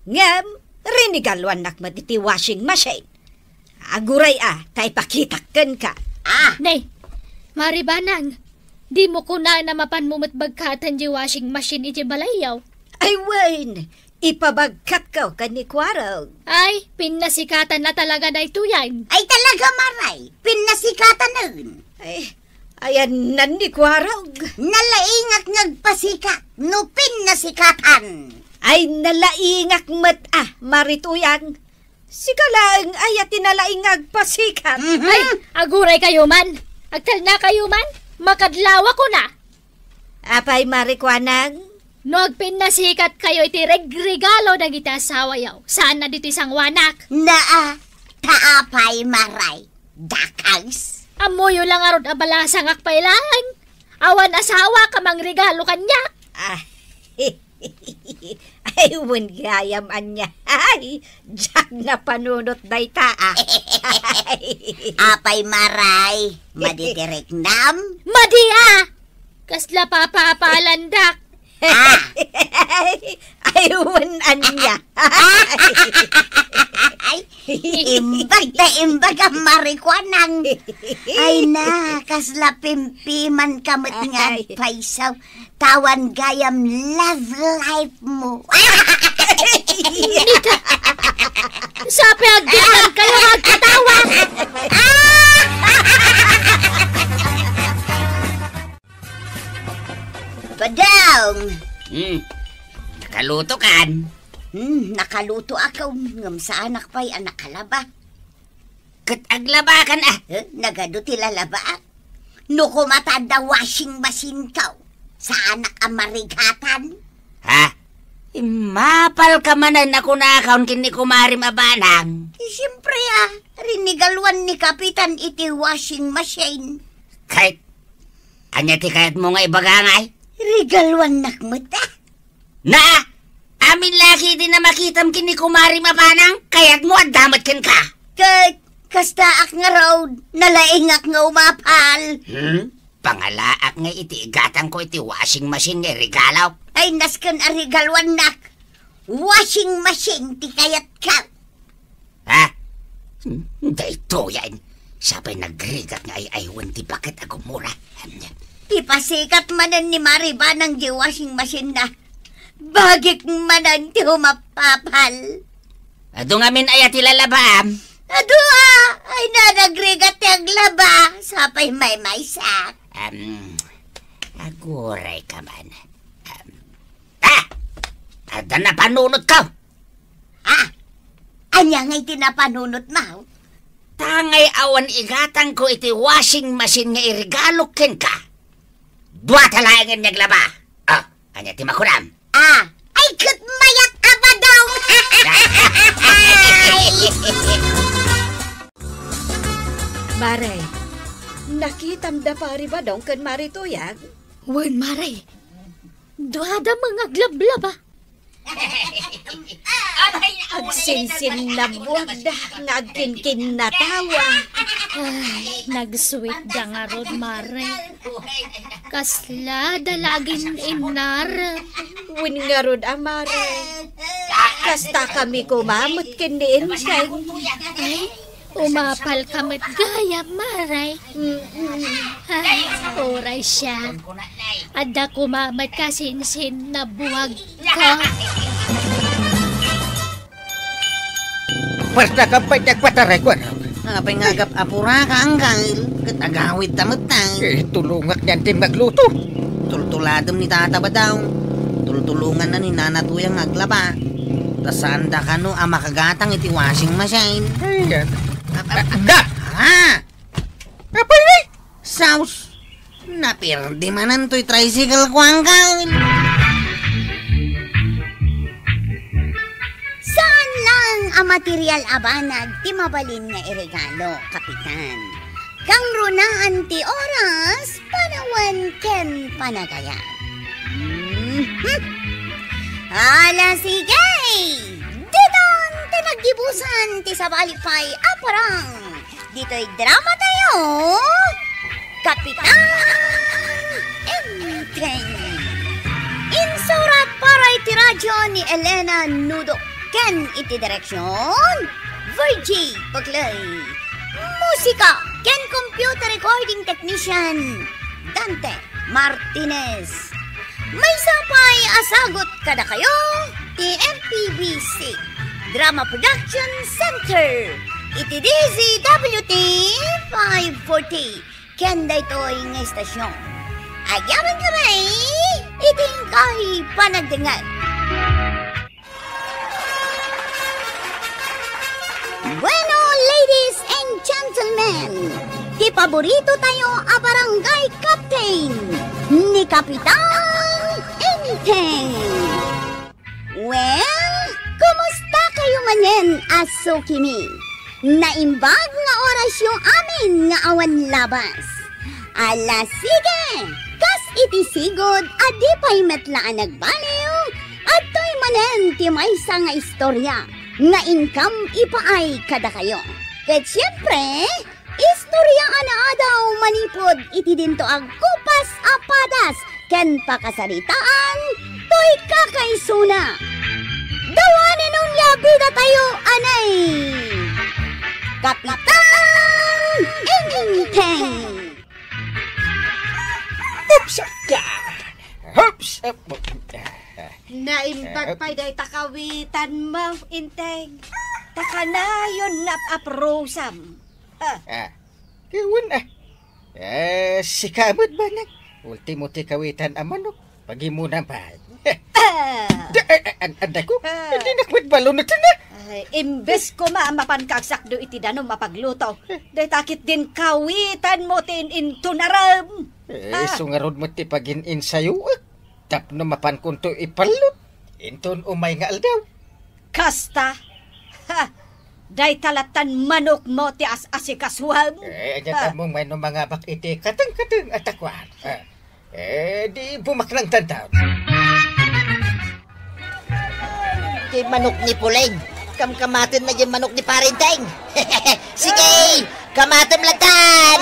Ngem, rinigaluannak met iti washing machine. Aguray a, ta ipakitak kenka. Ah! Ne, Mare Banang, dimo kunana mapanmo met bagkaten diay washing machine idiay balayyo? Ay wen, ipabagkatko ken ni Kuarog. Ay, pinnasikatan a talaga daytoyen. Ay talaga, Mare, pinnasikatanen. Ay, ayanna ni Kuarog. Nalaingak nga agpasikat no pinnasikatan. Ay, nalaingak met a, Mare Tuyang. Sika laeng aya ti nalaing nga agpasikat. Mhm. Ay, aguray kayo man. Agtalna kayo man. Makadlawa ko na. Apay, Mare Kuanang? No agpinnasikat kayo iti regregalo dagiti asawayo, saan na ditoy sanguanak? Naa, ta apay, Mare? Dakas? Ammoyo la ngarud a balasangak pay laeng. Awan asawak a mangregalo kaniak. Ah, ay, wen gayam ania. Ay, diak napanunot dayta, ah. Apay, Mare, madi ti riknam? Madi, ah! Kasla papaapalandak. Ah! Ay, wen ania. Ay, imbag ta imbag a Mare Kuanang. Ay na, kasla pimpimanka met nga agpayso. Awan gayam love life mo. Nika, sapay agdiktan kayo nga agkatawa. Badong! Hmm. Nakaluto kan? Hmm, nakaluto ako. Ngem saanak pay a nakalaba. Ket aglabakan, ah. Eh, nagadu ti lalaba. No koma ta adda washing machine ko, saanak a marigatan. Ha? Immapal ka manen a kunakon ken ni kumarem a Banang. Eh, siempre, ah. Rinigaluan ni Kapitan iti washing machine. Kay, ania ti kayatmo nga ibaga ngay? Rigaluannak met, ah. Na, amin lagi ti namakitam ken ni kumarem a Banang, kayatmo adda met kenka. Ket, kastaak ngarud, nalaingak nga umapal. Hmm? Pangalaak nga iti igatangko iti washing machine nga iregalok. Ay, nasken a rigaluannak. Washing machine ti kayatko. Ha? Hmm, daytoyen. Sapay nagrigat nga ay-aywen ti baket a gumura. Ipasikat manen ni Mare Banang diay washing machine na. Bagik manen ti umapapal. Adu ngamin aya ti lalabam? Adu, ah. Ay na, nagrigat ti aglaba. Sapay maymaysak. Am, aguray ka man. Am, ah! Adda napanunot ko. Ah! Ania ngay ti napanunot mo? Tangay awan igatangko iti washing machine nga iregalok kenka. Dua ta laengen nga aglaba. Ah, ania ti makunam? Ah, ay ket mayat a Badong! Mare, nakitam da Pari Badong ken Mari Tuyang? Wen, Mare. Duada nga aglablaba. Agsinsinnabuagda nga agkinkinnatawa. Ay, nagsweetda ngarud, Mare. Kasla da la agin-innar. Wen ngarud a, Mare. Kasta kami koma met ken ni Enteng. Ay, umapal ka met gayam, Mare. Mm-mm. Ay, uray siak. Adda koma met kasinsinnabuagko. Basta ka pay ti agpataray, kuana. Apay nga agap-apura ka, Anggal? Ket agawid ta met, tay. Eh, tulongak niyan ti magluto. Tultuladem ni Tata Badong. Tultulonganna ni Nana Tuyang nga aglaba. Ta saanda kano a makagatang iti washing machine. Ay, yan. Ap-, ap-, Da! Ah! Apay ni? Saus! Napirdi manen toy tricycle ko, Anggal. Saan lang a material a banag ti mabalin nga iregalo, Kapitan. Kangrunaan ti oras, panawen, ken panagayam. Mhm. Ala, sige! Ditan ti naggibusan ti sabali pay a parang. Ditoy drama tayo, Kapitan Enteng. Insurat para iti radyo ni Elena Nudo ken iti direksyon, Virgie Bugley. Musika ken computer recording technician, Dante Martinez. Maysa pay a sagut kadakayo ti M P B C Drama Production Center iti D Z W T five forty. Ken daytoy nga istasyon, agyamankami iti inkay panagdengngeg. Bueno, ladies and gentlemen, ti paborito tayo a barangay captain, ni Kapitan Enteng. Well, kumusta kayo manen a sukimi? Naimbag nga orasyo amin nga awan labas. Ala, sige! Kas iti sigud a di pay met la a nagbaliw, adtoy manen ti maysa nga istorya nga inkam ipaay kadakayo. Ket siempre, istorya a naadaw manipud iti dinto agkupas a padas ken pakasaritaan toy kakaisuna. Dawanen on nga bida tayo, anay! Kapitan Enteng! Oops! Ah! Oops! Ah, ah, ah. Naimbag pay dayta kawitan mo, Enteng. Ta kanayon nga ap-aprosam. Ah. Ah. Wen, ah. Eh, sika met, Banag. Ultimo ti kawitan a manok. Pagimuna pay. Ah. Da, eh, eh, an-, anday ko. Ah. Dinak met balon iti na. Ay, imbes koma a mapanka agsakdo iti danum a pagluto. Eh. Dayta ketdin kawitan mo ti in-intunarem. Eh, ah. Isu ngarud met ti pagin-insayoek. Tapno mapankonto ipallut. Inton umay nga aldaw. Kasta? Ha! Dayta lattan manok mo ti as-asikasuam. Eh, anya ha? Ammom nga no mangabak iti kateng-kateng a takuan. Ha? Eh, di bumaknang tantan. Ti manok ni Puleng. Kamkamaten na diay manok ni Parinteng. Sige! Kamatem lattan!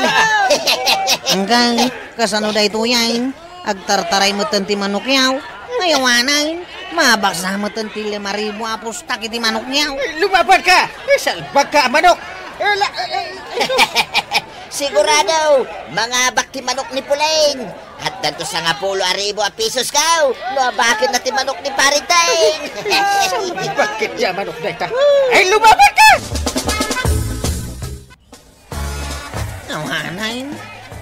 Anggang, kasano daytoy ay? Agtartaray metten ti manokyo. Ay, awanen, mabaksa metten ti lima ribu a pustak iti manokyo. Ay, lumabanka! Ay, salbagka a manok! Ay, la-, ay, ay, ay, sus! Sigurado, mangabak ti manok ni Puleng. Addanto sangapulo a ribu a pisos kaw, no abakenna ti manok ni Parinteng. Salbagka ti manok dayta. Ay, lumabanka! Awanen,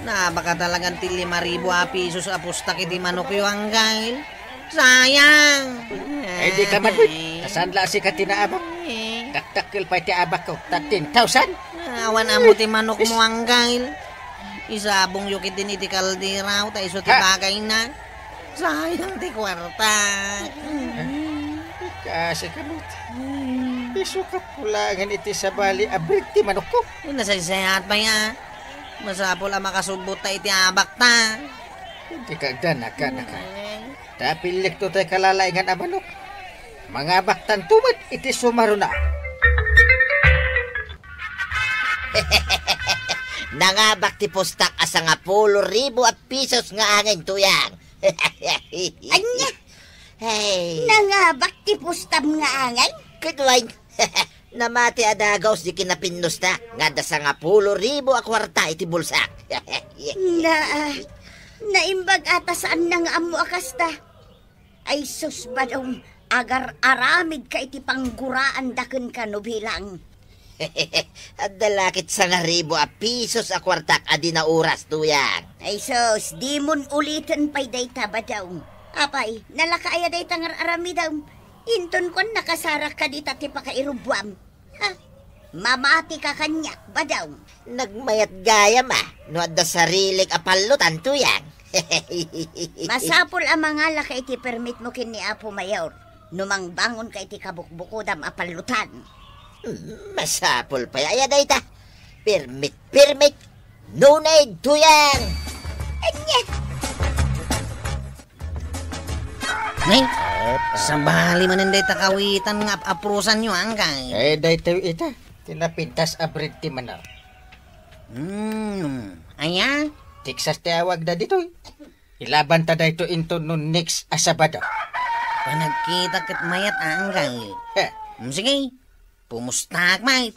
naabaka talagan ti lima ribu a pisos a pustak iti manokyo, Anggail. Sayang! Eh, di ka man, uy. Saan la sika ti naabak? Eh. Dakdakkel pay ti abakko, ta ten thousand. Awan ammo ti manokmo, Anggail. Isabongyo ketdin iti kaldera, ta isu ti bagayna. Sayang ti kuarta. Kasi kamot. Isu ka pulangan iti sabali a breed ti manokko. Ay, nasaysayaat pay a. Masapul a makasubbot ta iti abakta. Iti kagdan, naka, naka. Ta pillikto tay kalalaingan a manok. Mangabaktanto met iti sumaruna. Nangabak ti pustak a sangapulo ribu a pisos nga angin, Tuyang. Ania? Hey. Nangabak ti pustam nga angin? Ket wen, namati a dagaus di kinapinnosta nga adda sangapulo ribu a kuarta iti bulsak. Na, naimbag a ta saanna nga ammo a kasta. Ay sus, Badong, agar-aramidka iti pangguraanda kenka no bilang. Adda la ket sangaribu a pisos a kuartak a di nauras, Tuyang. Ay sus, dimon uliten pay dayta, Badong. Apay, nalaka aya dayta nga ar-aramidem? Inton kuan, nakasarak ka dita ti pakairubuam. Ha? Mamatika kaniak, Badong. Nagmayat gayam a, no adda sarilik a pallutan, Tuyang. Masapul a mangalaka iti permitmo ken ni Apo Mayor no mangbangonka iti kabukbukodam a pallutan. Hmm, masapul pay aya dayta. Permit, permit. No need, Tuyang. Anya? Ay, sabali manen dayta kawitan nga ap-aprosanyo, Angkay. Eh, daytoy ita, ti napintas a breed ti manok. Hmm, aya? Texas ti awagda ditoy. Ilabanta daytoy inton no next a Sabado. Panagkita ket mayat, Angkay. He. Hmm, sige. Pumustak, mait.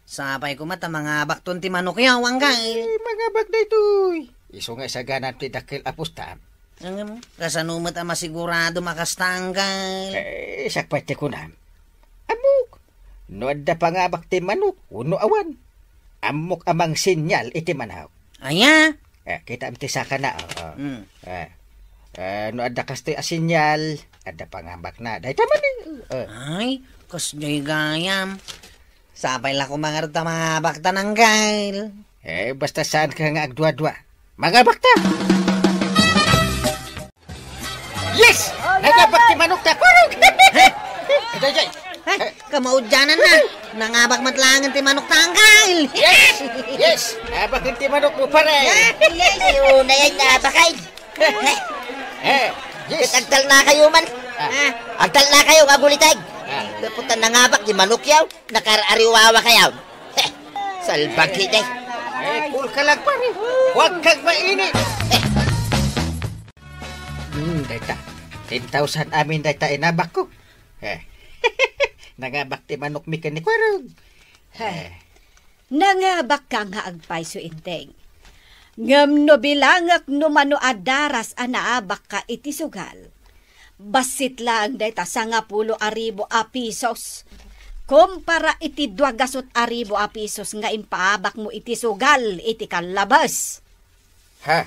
Sapay koma ta mangabakton ti manokyo, Angkay. Eh, mangabak daytoy. Isu nga isaganaam ti dakkel a pustaam. Ngem, kasano met a masigurado a kasta, Angkay? Eh, siak pay ti kunam. Ammok. No adda pangabak ti manok, wenno awan. Ammok a mangsenyal iti manok. Aya? Eh, kitaem ti sakana, oh, oh. Hmm. Eh, eh, no adda kastoy a senyal, adda pangabakna. Dayta man, eh. Eh. Ay, kasdiay gayam. Sapay la koma ngarud ta mangabakta, Angkay. Eh, basta saanka nga agduadua. Mangabakta! Yes! Nangabak ti manok ta, kurog! Ajay, ajay. Ay, kamaudiananna. Nangabak met laengen ti manok ta, Angkay. Yes! Yes! Abak ti manokmo, pare. Yes! Yun na yan, nabakay. Eh, yes. Ket agtalnakayo man. Ah. Ah, agtalnakayo, aguliteg. Ah. Gapu ta nangabak ti manokyo. Nakar-ariwawa kayo. Heh, salbagi, day. Eh, cool ka lang, pare. Huwag kang mainit. Hmm, dayta. Ten thousand amin dayta inabakko. Eh. Nangabak ti manokmi ken ni Kwarog. Heh. Eh. Nangabakka nga agpayso, Enteng. Ngem no bilangek no mano a daras a naabakka iti sugal, bassit laeng dayta sangapulo a ribu a pisos kumpara iti dua gasut a ribu a pisos nga impaabakmo iti sugal iti kallabes. Ha?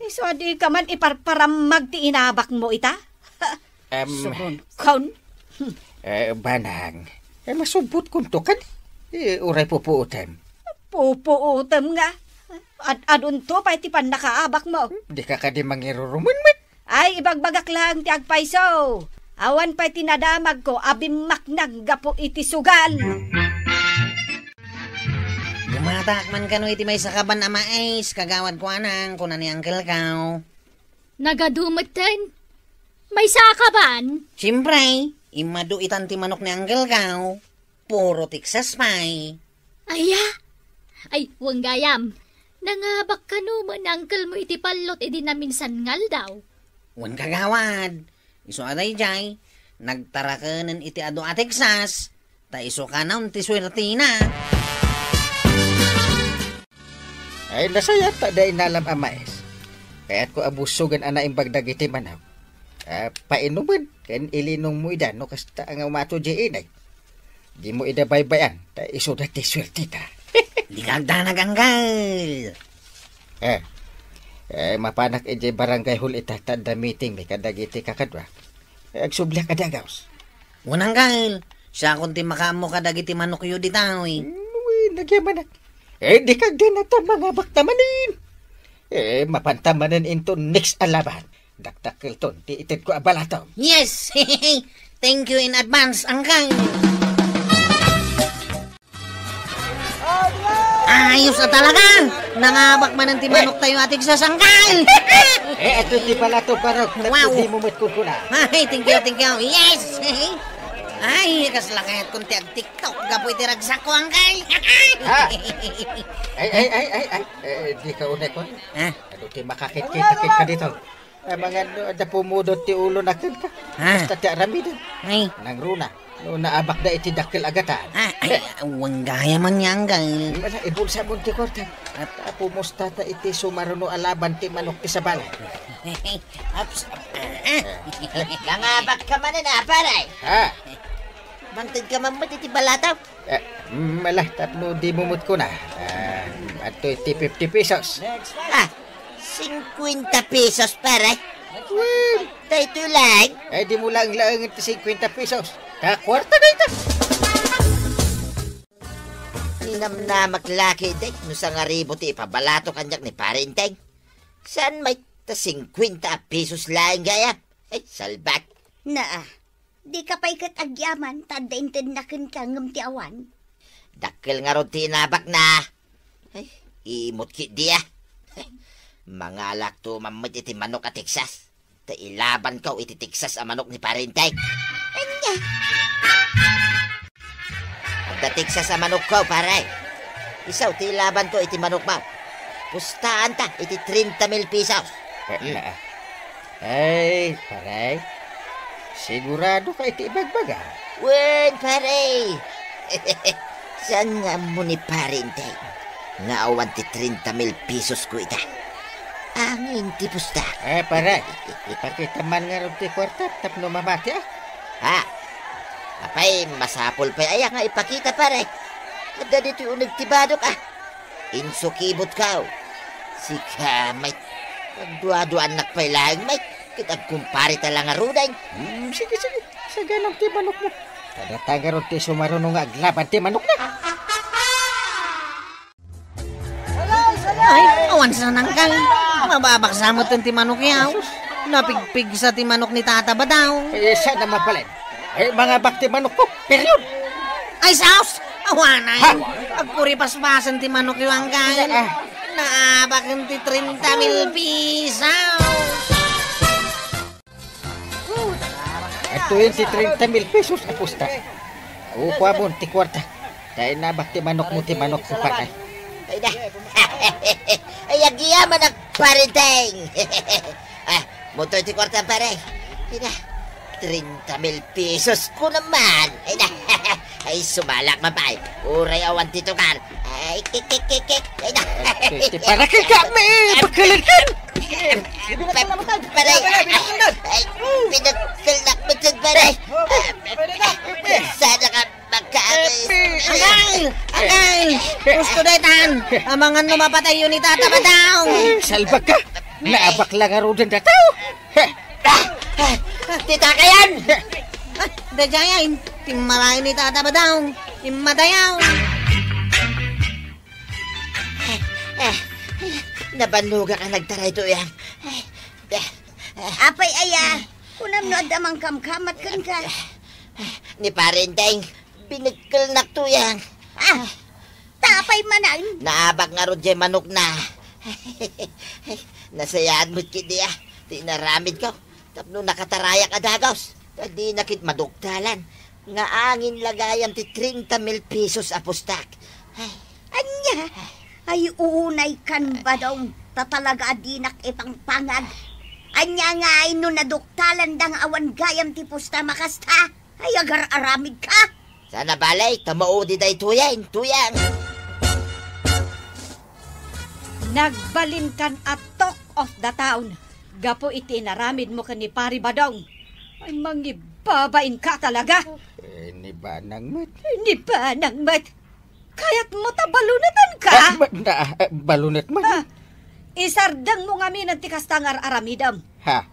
Isu a dika man iparparammag ti inabakmo ita? Em, Surunkon. Eh, banang. Eh, masubbotkonto kadi. Eh, uray pupuotem. Pupuotem nga? Ad-adunto pay ti pannakaabakmo. Dika kadi mangirurumen met? Ay, ibagbagak laeng ti agpayso. Awan pay ti nadamagko a bimmaknang gapu iti sugal. Gumataak man kano iti maysa kaban a mais, kagawad ko anang, kuna ni Uncle Kaw. Nagadu metten. Maysa a kaban? Siempre, immadu itan ti manok ni Uncle Kaw. Puro Texas pay. Aya? Ay, wen gayam. Nangabak kano met ni uncle mo iti pallot idi naminsan nga aldaw? Wen, kagawad. Isu a daydiay, nagtarakenen iti adu a Texas, ta isu kanon ti suertina. Ay, nasayaat ta adda inalam a mais. Kayatko a busogen a naimbag dagiti manok. Ah, painumen, ken ilinongmo ida no kasta nga umato diay inay. Dimo ida baybay-an, ta isuda ti suertita. Dika agdanag, Uncle. Eh, eh, mapanak idiay barangay hall ita ta adda meetingmi kadagiti kakadua. Eh, agsubliak a dagaus. Wen, Uncle, siakon ti makaammo kadagiti manokyo dita, oy. Mm, wen, nagyamanak. Eh, dika agdanag ta mangabakta manen. Eh, mapanta manen inton next a laban. Dakdakkelton ti itedko a balatom. Yes! Thank you in advance, Uncle. Ayos a talaga! Nangabak manen ti manoktayo a Texas, Uncle! Eh, ato ti balatom, Kwarog. Wow! Dimo met kunkuna. Ay, thank you, thank you. Yes! Ay, kasla kayatkon ti agtiktok gapu iti ragsakko, Uncle! Ha? Ay, ay, ay, ay, ay. Eh, dika unay, Kwarog. Ha? Adu ti makakitkitak kenka dita. Amangan no adda pumudot ti ulona kenka. Ha? Kasta ti aramiden. Ay. Nangruna, no naabakda iti dakkel a gatan. Ah, ay, wen gayam, Uncle. Ala, ibulsam ti kuarta. At pumustata iti sumaruno a laban ti manok ti sabali. Aps, ap-, ah, ah. Nangabakka manen, a, pare. Ha? Mangtedka man met iti balatom. Eh, mm, ala, tapno dimo met kuna. Ah, adtoy ti fifty pesos. Ah, singkuenta pesos, pare. Wen. Daytoy laeng. Eh, dimo laeng laengen ti singkuenta pesos. Ta kuarta dayta. Ninamnamak la ketdi no sangaribu ti ipabalato kaniak ni Pare Enteng. Saan met ta singkuenta a pesos laeng gayam? Ay, salbag. Naa, dika pay ket agyaman ta adda intedna kenka ngem ti awan. Dakkel ngarud ti inabakna. Ay, imut ketdi a. Mangalakto man met iti manok a Texas. Ta ilabanko iti Texas a manok ni Pare Enteng. Ania? Adda Texas a manokko, pare. Isu ti ilabanko iti manokmo. Pustaanta iti treinta mil pesos. Eh, Hmm. na. Ay, pare. Sigurado ka iti ibagbaga? Wen, pare. Saan nga ammo ni Pare Enteng nga awan ti treinta mil pesos ko ita? Angin ti pusta. Eh, pare, ipakita man ngarud ti kuarta tapno mamati, ah. Ha? Apay, masapul pay aya nga ipakita, pare? Adda ditoy uneg ti badok, ah. Insukibotko. Sika, met. Agduaduaannak pay laeng, met. Ket agkumpare ta la ngaruden. Hmm, sige, sige. Saganam ti manokmo. Tadata ngarud ti sumaruno nga aglaban ti manokna. Ay, awan sa nangkal. Mababaksa met ti manok yaw. Napigpigsa ti manok ni Tata Badaw. Eh, saan na mabalin? Eh, mangabak ti manokko. Period. Ay, saos! Awanay! Ha? Agkuripaspasen ti manok yaw anggayan. Ah. Naabaken ti treinta mil pesos. Adtoyen ti treinta mil pesos a pusta. Kukuamon ti kuarta. Ta inabak ti manokmo ti manokko, pare. Ay na. Ay, agyamanak, Pare Enteng. Ah, mutoy ti kuarta, pare. Ay na. Treinta mil pesos ko naman. Ay na. Ay, sumalak man pay. Uray awan ti tukar. Ay, kik, kik, kik, kik. Ay, na. Ti, ti, para kay kami, pagkalinkan. Pa-, pare. Ay, pinagkalak mo dyan, pare. Sana ka magkaagay. Agay! Agay! Gusto daytan. Amangan no mapatay yun ni Tata Badaw. Salbag ka. Naabak lang nga rodan dataw. Tita kayan! Ah, daydiay, timmalayo ni Tata Badaw. Immatayaw. Ah, ah, nabannuga ka nagtaray to yan. Ah, ah, ah. Apay aya, kunam no adda mangkamkamat kenka. Ni Pare Enteng, binekkelnak to yan. Ah, ta apay manen? Naabak ngarud jay manokna. Nasayaat met ketdi, ah, ti inaramidko. Tapno nakatarayak a dagus, ta dina ket maduktalan nga angin la gayam ti treinta mil pesos a pustak. Ay. Ania? Ay, unay kan, Badong, ta talaga a dinak ipangpangag. Ania ngay no naduktalanda nga awan gayam ti pusta makasta? Ay, agar-aramidka? Sana balay, ta maudi daytoyen, tuyang. Nagbalinkan a talk of the town gapu iti inaramidmo ken ni Pari Badong. Ay, mangibabainka talaga. Eh, ni Banang met. Ni Banang met. Kayatmo ta balunetanka? Ah, ba-, na, ah, balunet man. Ah, isardengmo ngamin ti kasta nga ar-aramidem. Ha?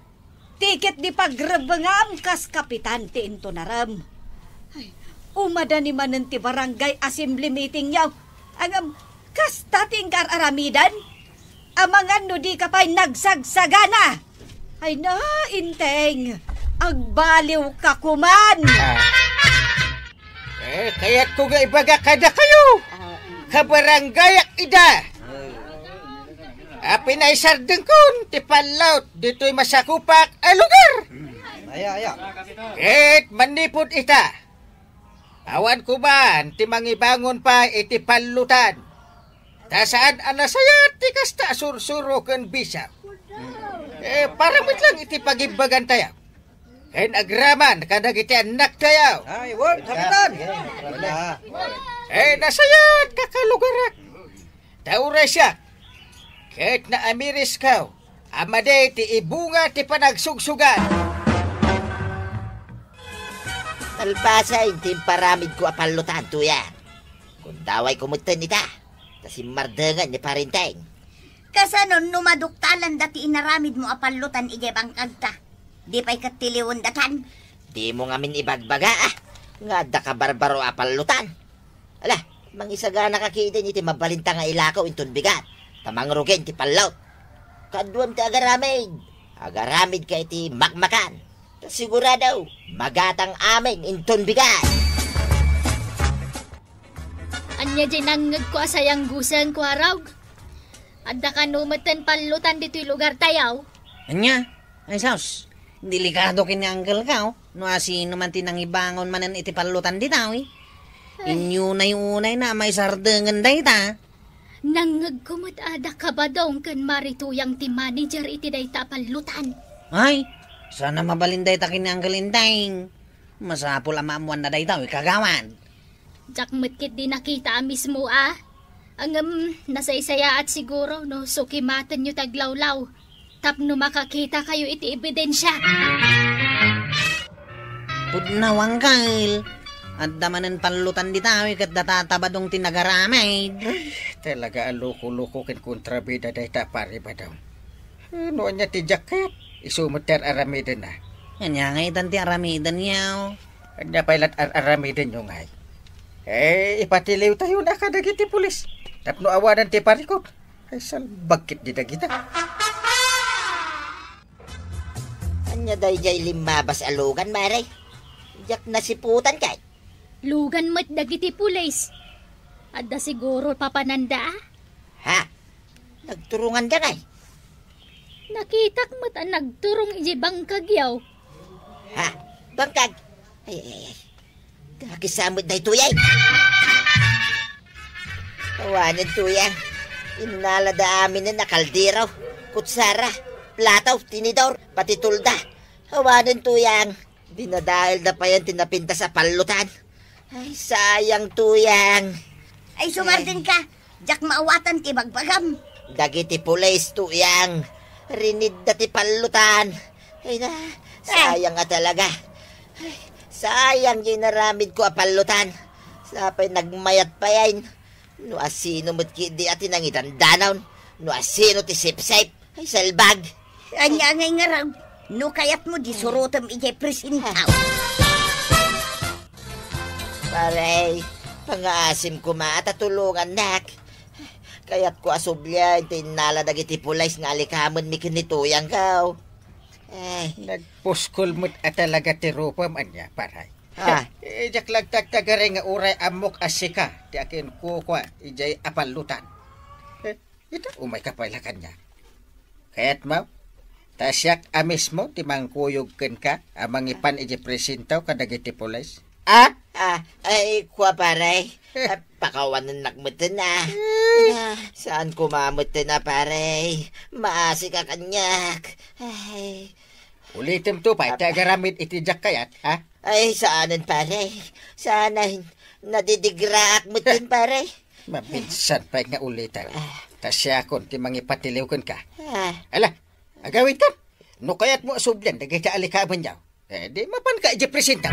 Ti ketdi pagrebengam kas kapitan ti intunarem. Ay, umadani manen ti barangay assembly meetingyo. Ngem, kasta ti inka ar-aramidan? Amangan no dika pay nagsagsagana. Ay na, Enteng, agbaliwka koman. Ah. Eh, kayatko nga ibaga kadakayo. Kabarangayak ida. A pinaisardengkon ti pallot ditoy masakupak a lugar. Aya, aya. Ket manipud ita, awan koman ti mangibangon pay iti pallotan. Ta saan a nasayaat ti kasta a sursuro ken bisa. Eh, para met lang iti pagibbagantayo. Ken agraman kadagiti annaktayo. Ay, wen, Kapitan. Wala. Eh, nasayaat ka kalugarak. Ta uray siak, ket naamirisko a madi ti ibunga ti panagsugsugan. Nalpasen ti imparamidko a pallotan, tuyang. Gundawayko metten ita, ta simmardengen ni Pare Enteng. Kasano no maduktalanda ti inaramidmo a pallotan idiay bangkagta? Di pay ket tiliwendatan? Dimo ngamin ibagbaga, ah, nga adda kabarbaro a pallotan. Ala, mangisaganaka ketdin iti mabalinta nga ilako inton bigat, ta mangrugin ti pallot. Kaduam ti agaramid. Agaramidka iti makmakan. Ta sigurado, magatang amin inton bigat. Ania jay nangngegko a sayangguseng, Kuarog? Adda kano metten pallotan ditoy lugartayo? Ania? Ay, sus, delikado ken ni uncle ka, oh. No asino man ti nangibangon manen iti pallutan dita, eh. Ay. Inyunayo unay na maisardengen dayta. Nangngegko met a da Kabadong ken Mari Tuyang ti manager iti dayta a pallutan. Ay, saan a mabalin dayta ken ni Uncle Enteng. Masapul a maammoanna dayta, eh, kagawad. Diak met ketdi nakita a mismo a. Ngem, nasaysayaat siguro no sukimatenyo ti aglawlaw tapno makakitakayo iti ebidensia. Pudno, Uncle. Adda manen pallutan dita, ket data a Tabadong ti nagaramid. Ay, talaga a loko-loko ken kontrabida dayta a Pari Badong. Eh, no ania ti diak kayat, isu met ti ar-aramidenna. Ania ngay itan ti aramidenyo? Ania pay lat ar-aramidenyo ngay? Eh, ipatiliwtayo na kadagiti pulis tapno awanan ti parikut. Ay, salbag ketdi dagita. Ania daydiay limmabas a lugan, Mare? Diak nasiputan kay. Lugan met dagiti pulis. Adda siguro papananda, a? Ha? Nagturonganda ngay? Nakitak met a nagturong idiay bangkagyo. Ha? Bangkag? Ay, ay, ay. Dakes met daytoy, ay. Awanen, Tuyang. Innalada aminen a kaldero, kutsara, plato, tinidor, pati tulda. Awanen, Tuyang. Dinadaelda payen ti napintas a pallutan. Ay, sayang, Tuyang. Ay, sumardeng ka. Diak maawatan ti bagbagam. Dagiti pulis, Tuyang. Rinidda ti pallutan. Ay na, sayang a talaga. Ay, sayang ti inaramidko a pallutan. Sapay nagmayat payen. No asino met ketdi a ti nangidandanon. No asino ti sipsip. Ay, salbag. Ania ngay ngarud? No kayatmo, di surotem idiay presintaw. Pare, pangaasim koma ta tulongannak. Kayatko a sublian ti innala dagiti pulis nga alikamenmi ken ni Tuyangko. Ay. Nagpuskol met a talaga ti rupam, ania, pare? Ah. Eh, diak lagtagtagari nga uray ammok a sika ti akinkukua idiay a pallutan. Eh, Ita, umayka pay la kaniak. Kayatmo? Ta siak a mismo ti mangkuyog kenka a mangipan idiay presintaw kadagiti pulis. Ah? Ah, ay, kua, pare. Ah, pakawanennak metten, ah. Eh. Ah, saan koma metten, ah, pare? Maasika kaniak. Ay. Ulitemto pay ti agaramid iti diak kayat, ha? Ay, saanen, pare. Saanen. Nadidigraak metten, pare. Maminsan pay nga ulitek. Ah. Ta siakon ti mangipatiliw kenka. Ah. Ala, agawidkan. No kayatmo a sublian dagiti alikamenyo, eh, di mapanka idiay presintaw.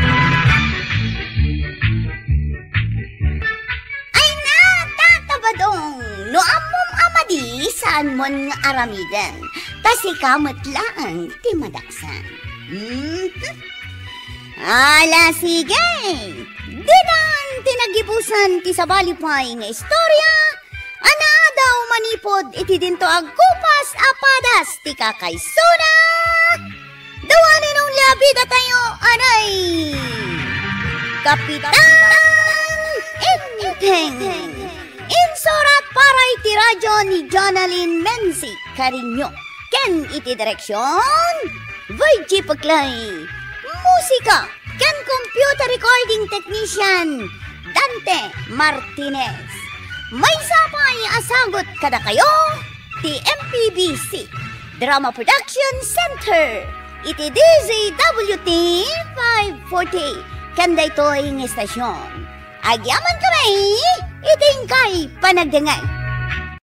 Ay na, Tata Badong, no ammom a madi, saanmon nga aramiden. Ta sika met laeng ti madaksan. Mhm. Ala, sige! Ditan ti nagibusan ti sabali pay nga istorya a naadaw manipud iti dinto a gupas a padas ti kakaisuna. The one and only a bidatayo, anay, Kapitan Enteng. Insurat para iti radyo ni Jonalyn Menzi Cariño. Ken iti direksion, Virgie Peclay. Musika ken computer recording technician, Dante Martinez. Maysa pay a sagut kadakayo ti M P B C Drama Production Center iti D Z W T five forty. Ken daytoy nga estasion, agyaman kami iti inkay panagdengngeg.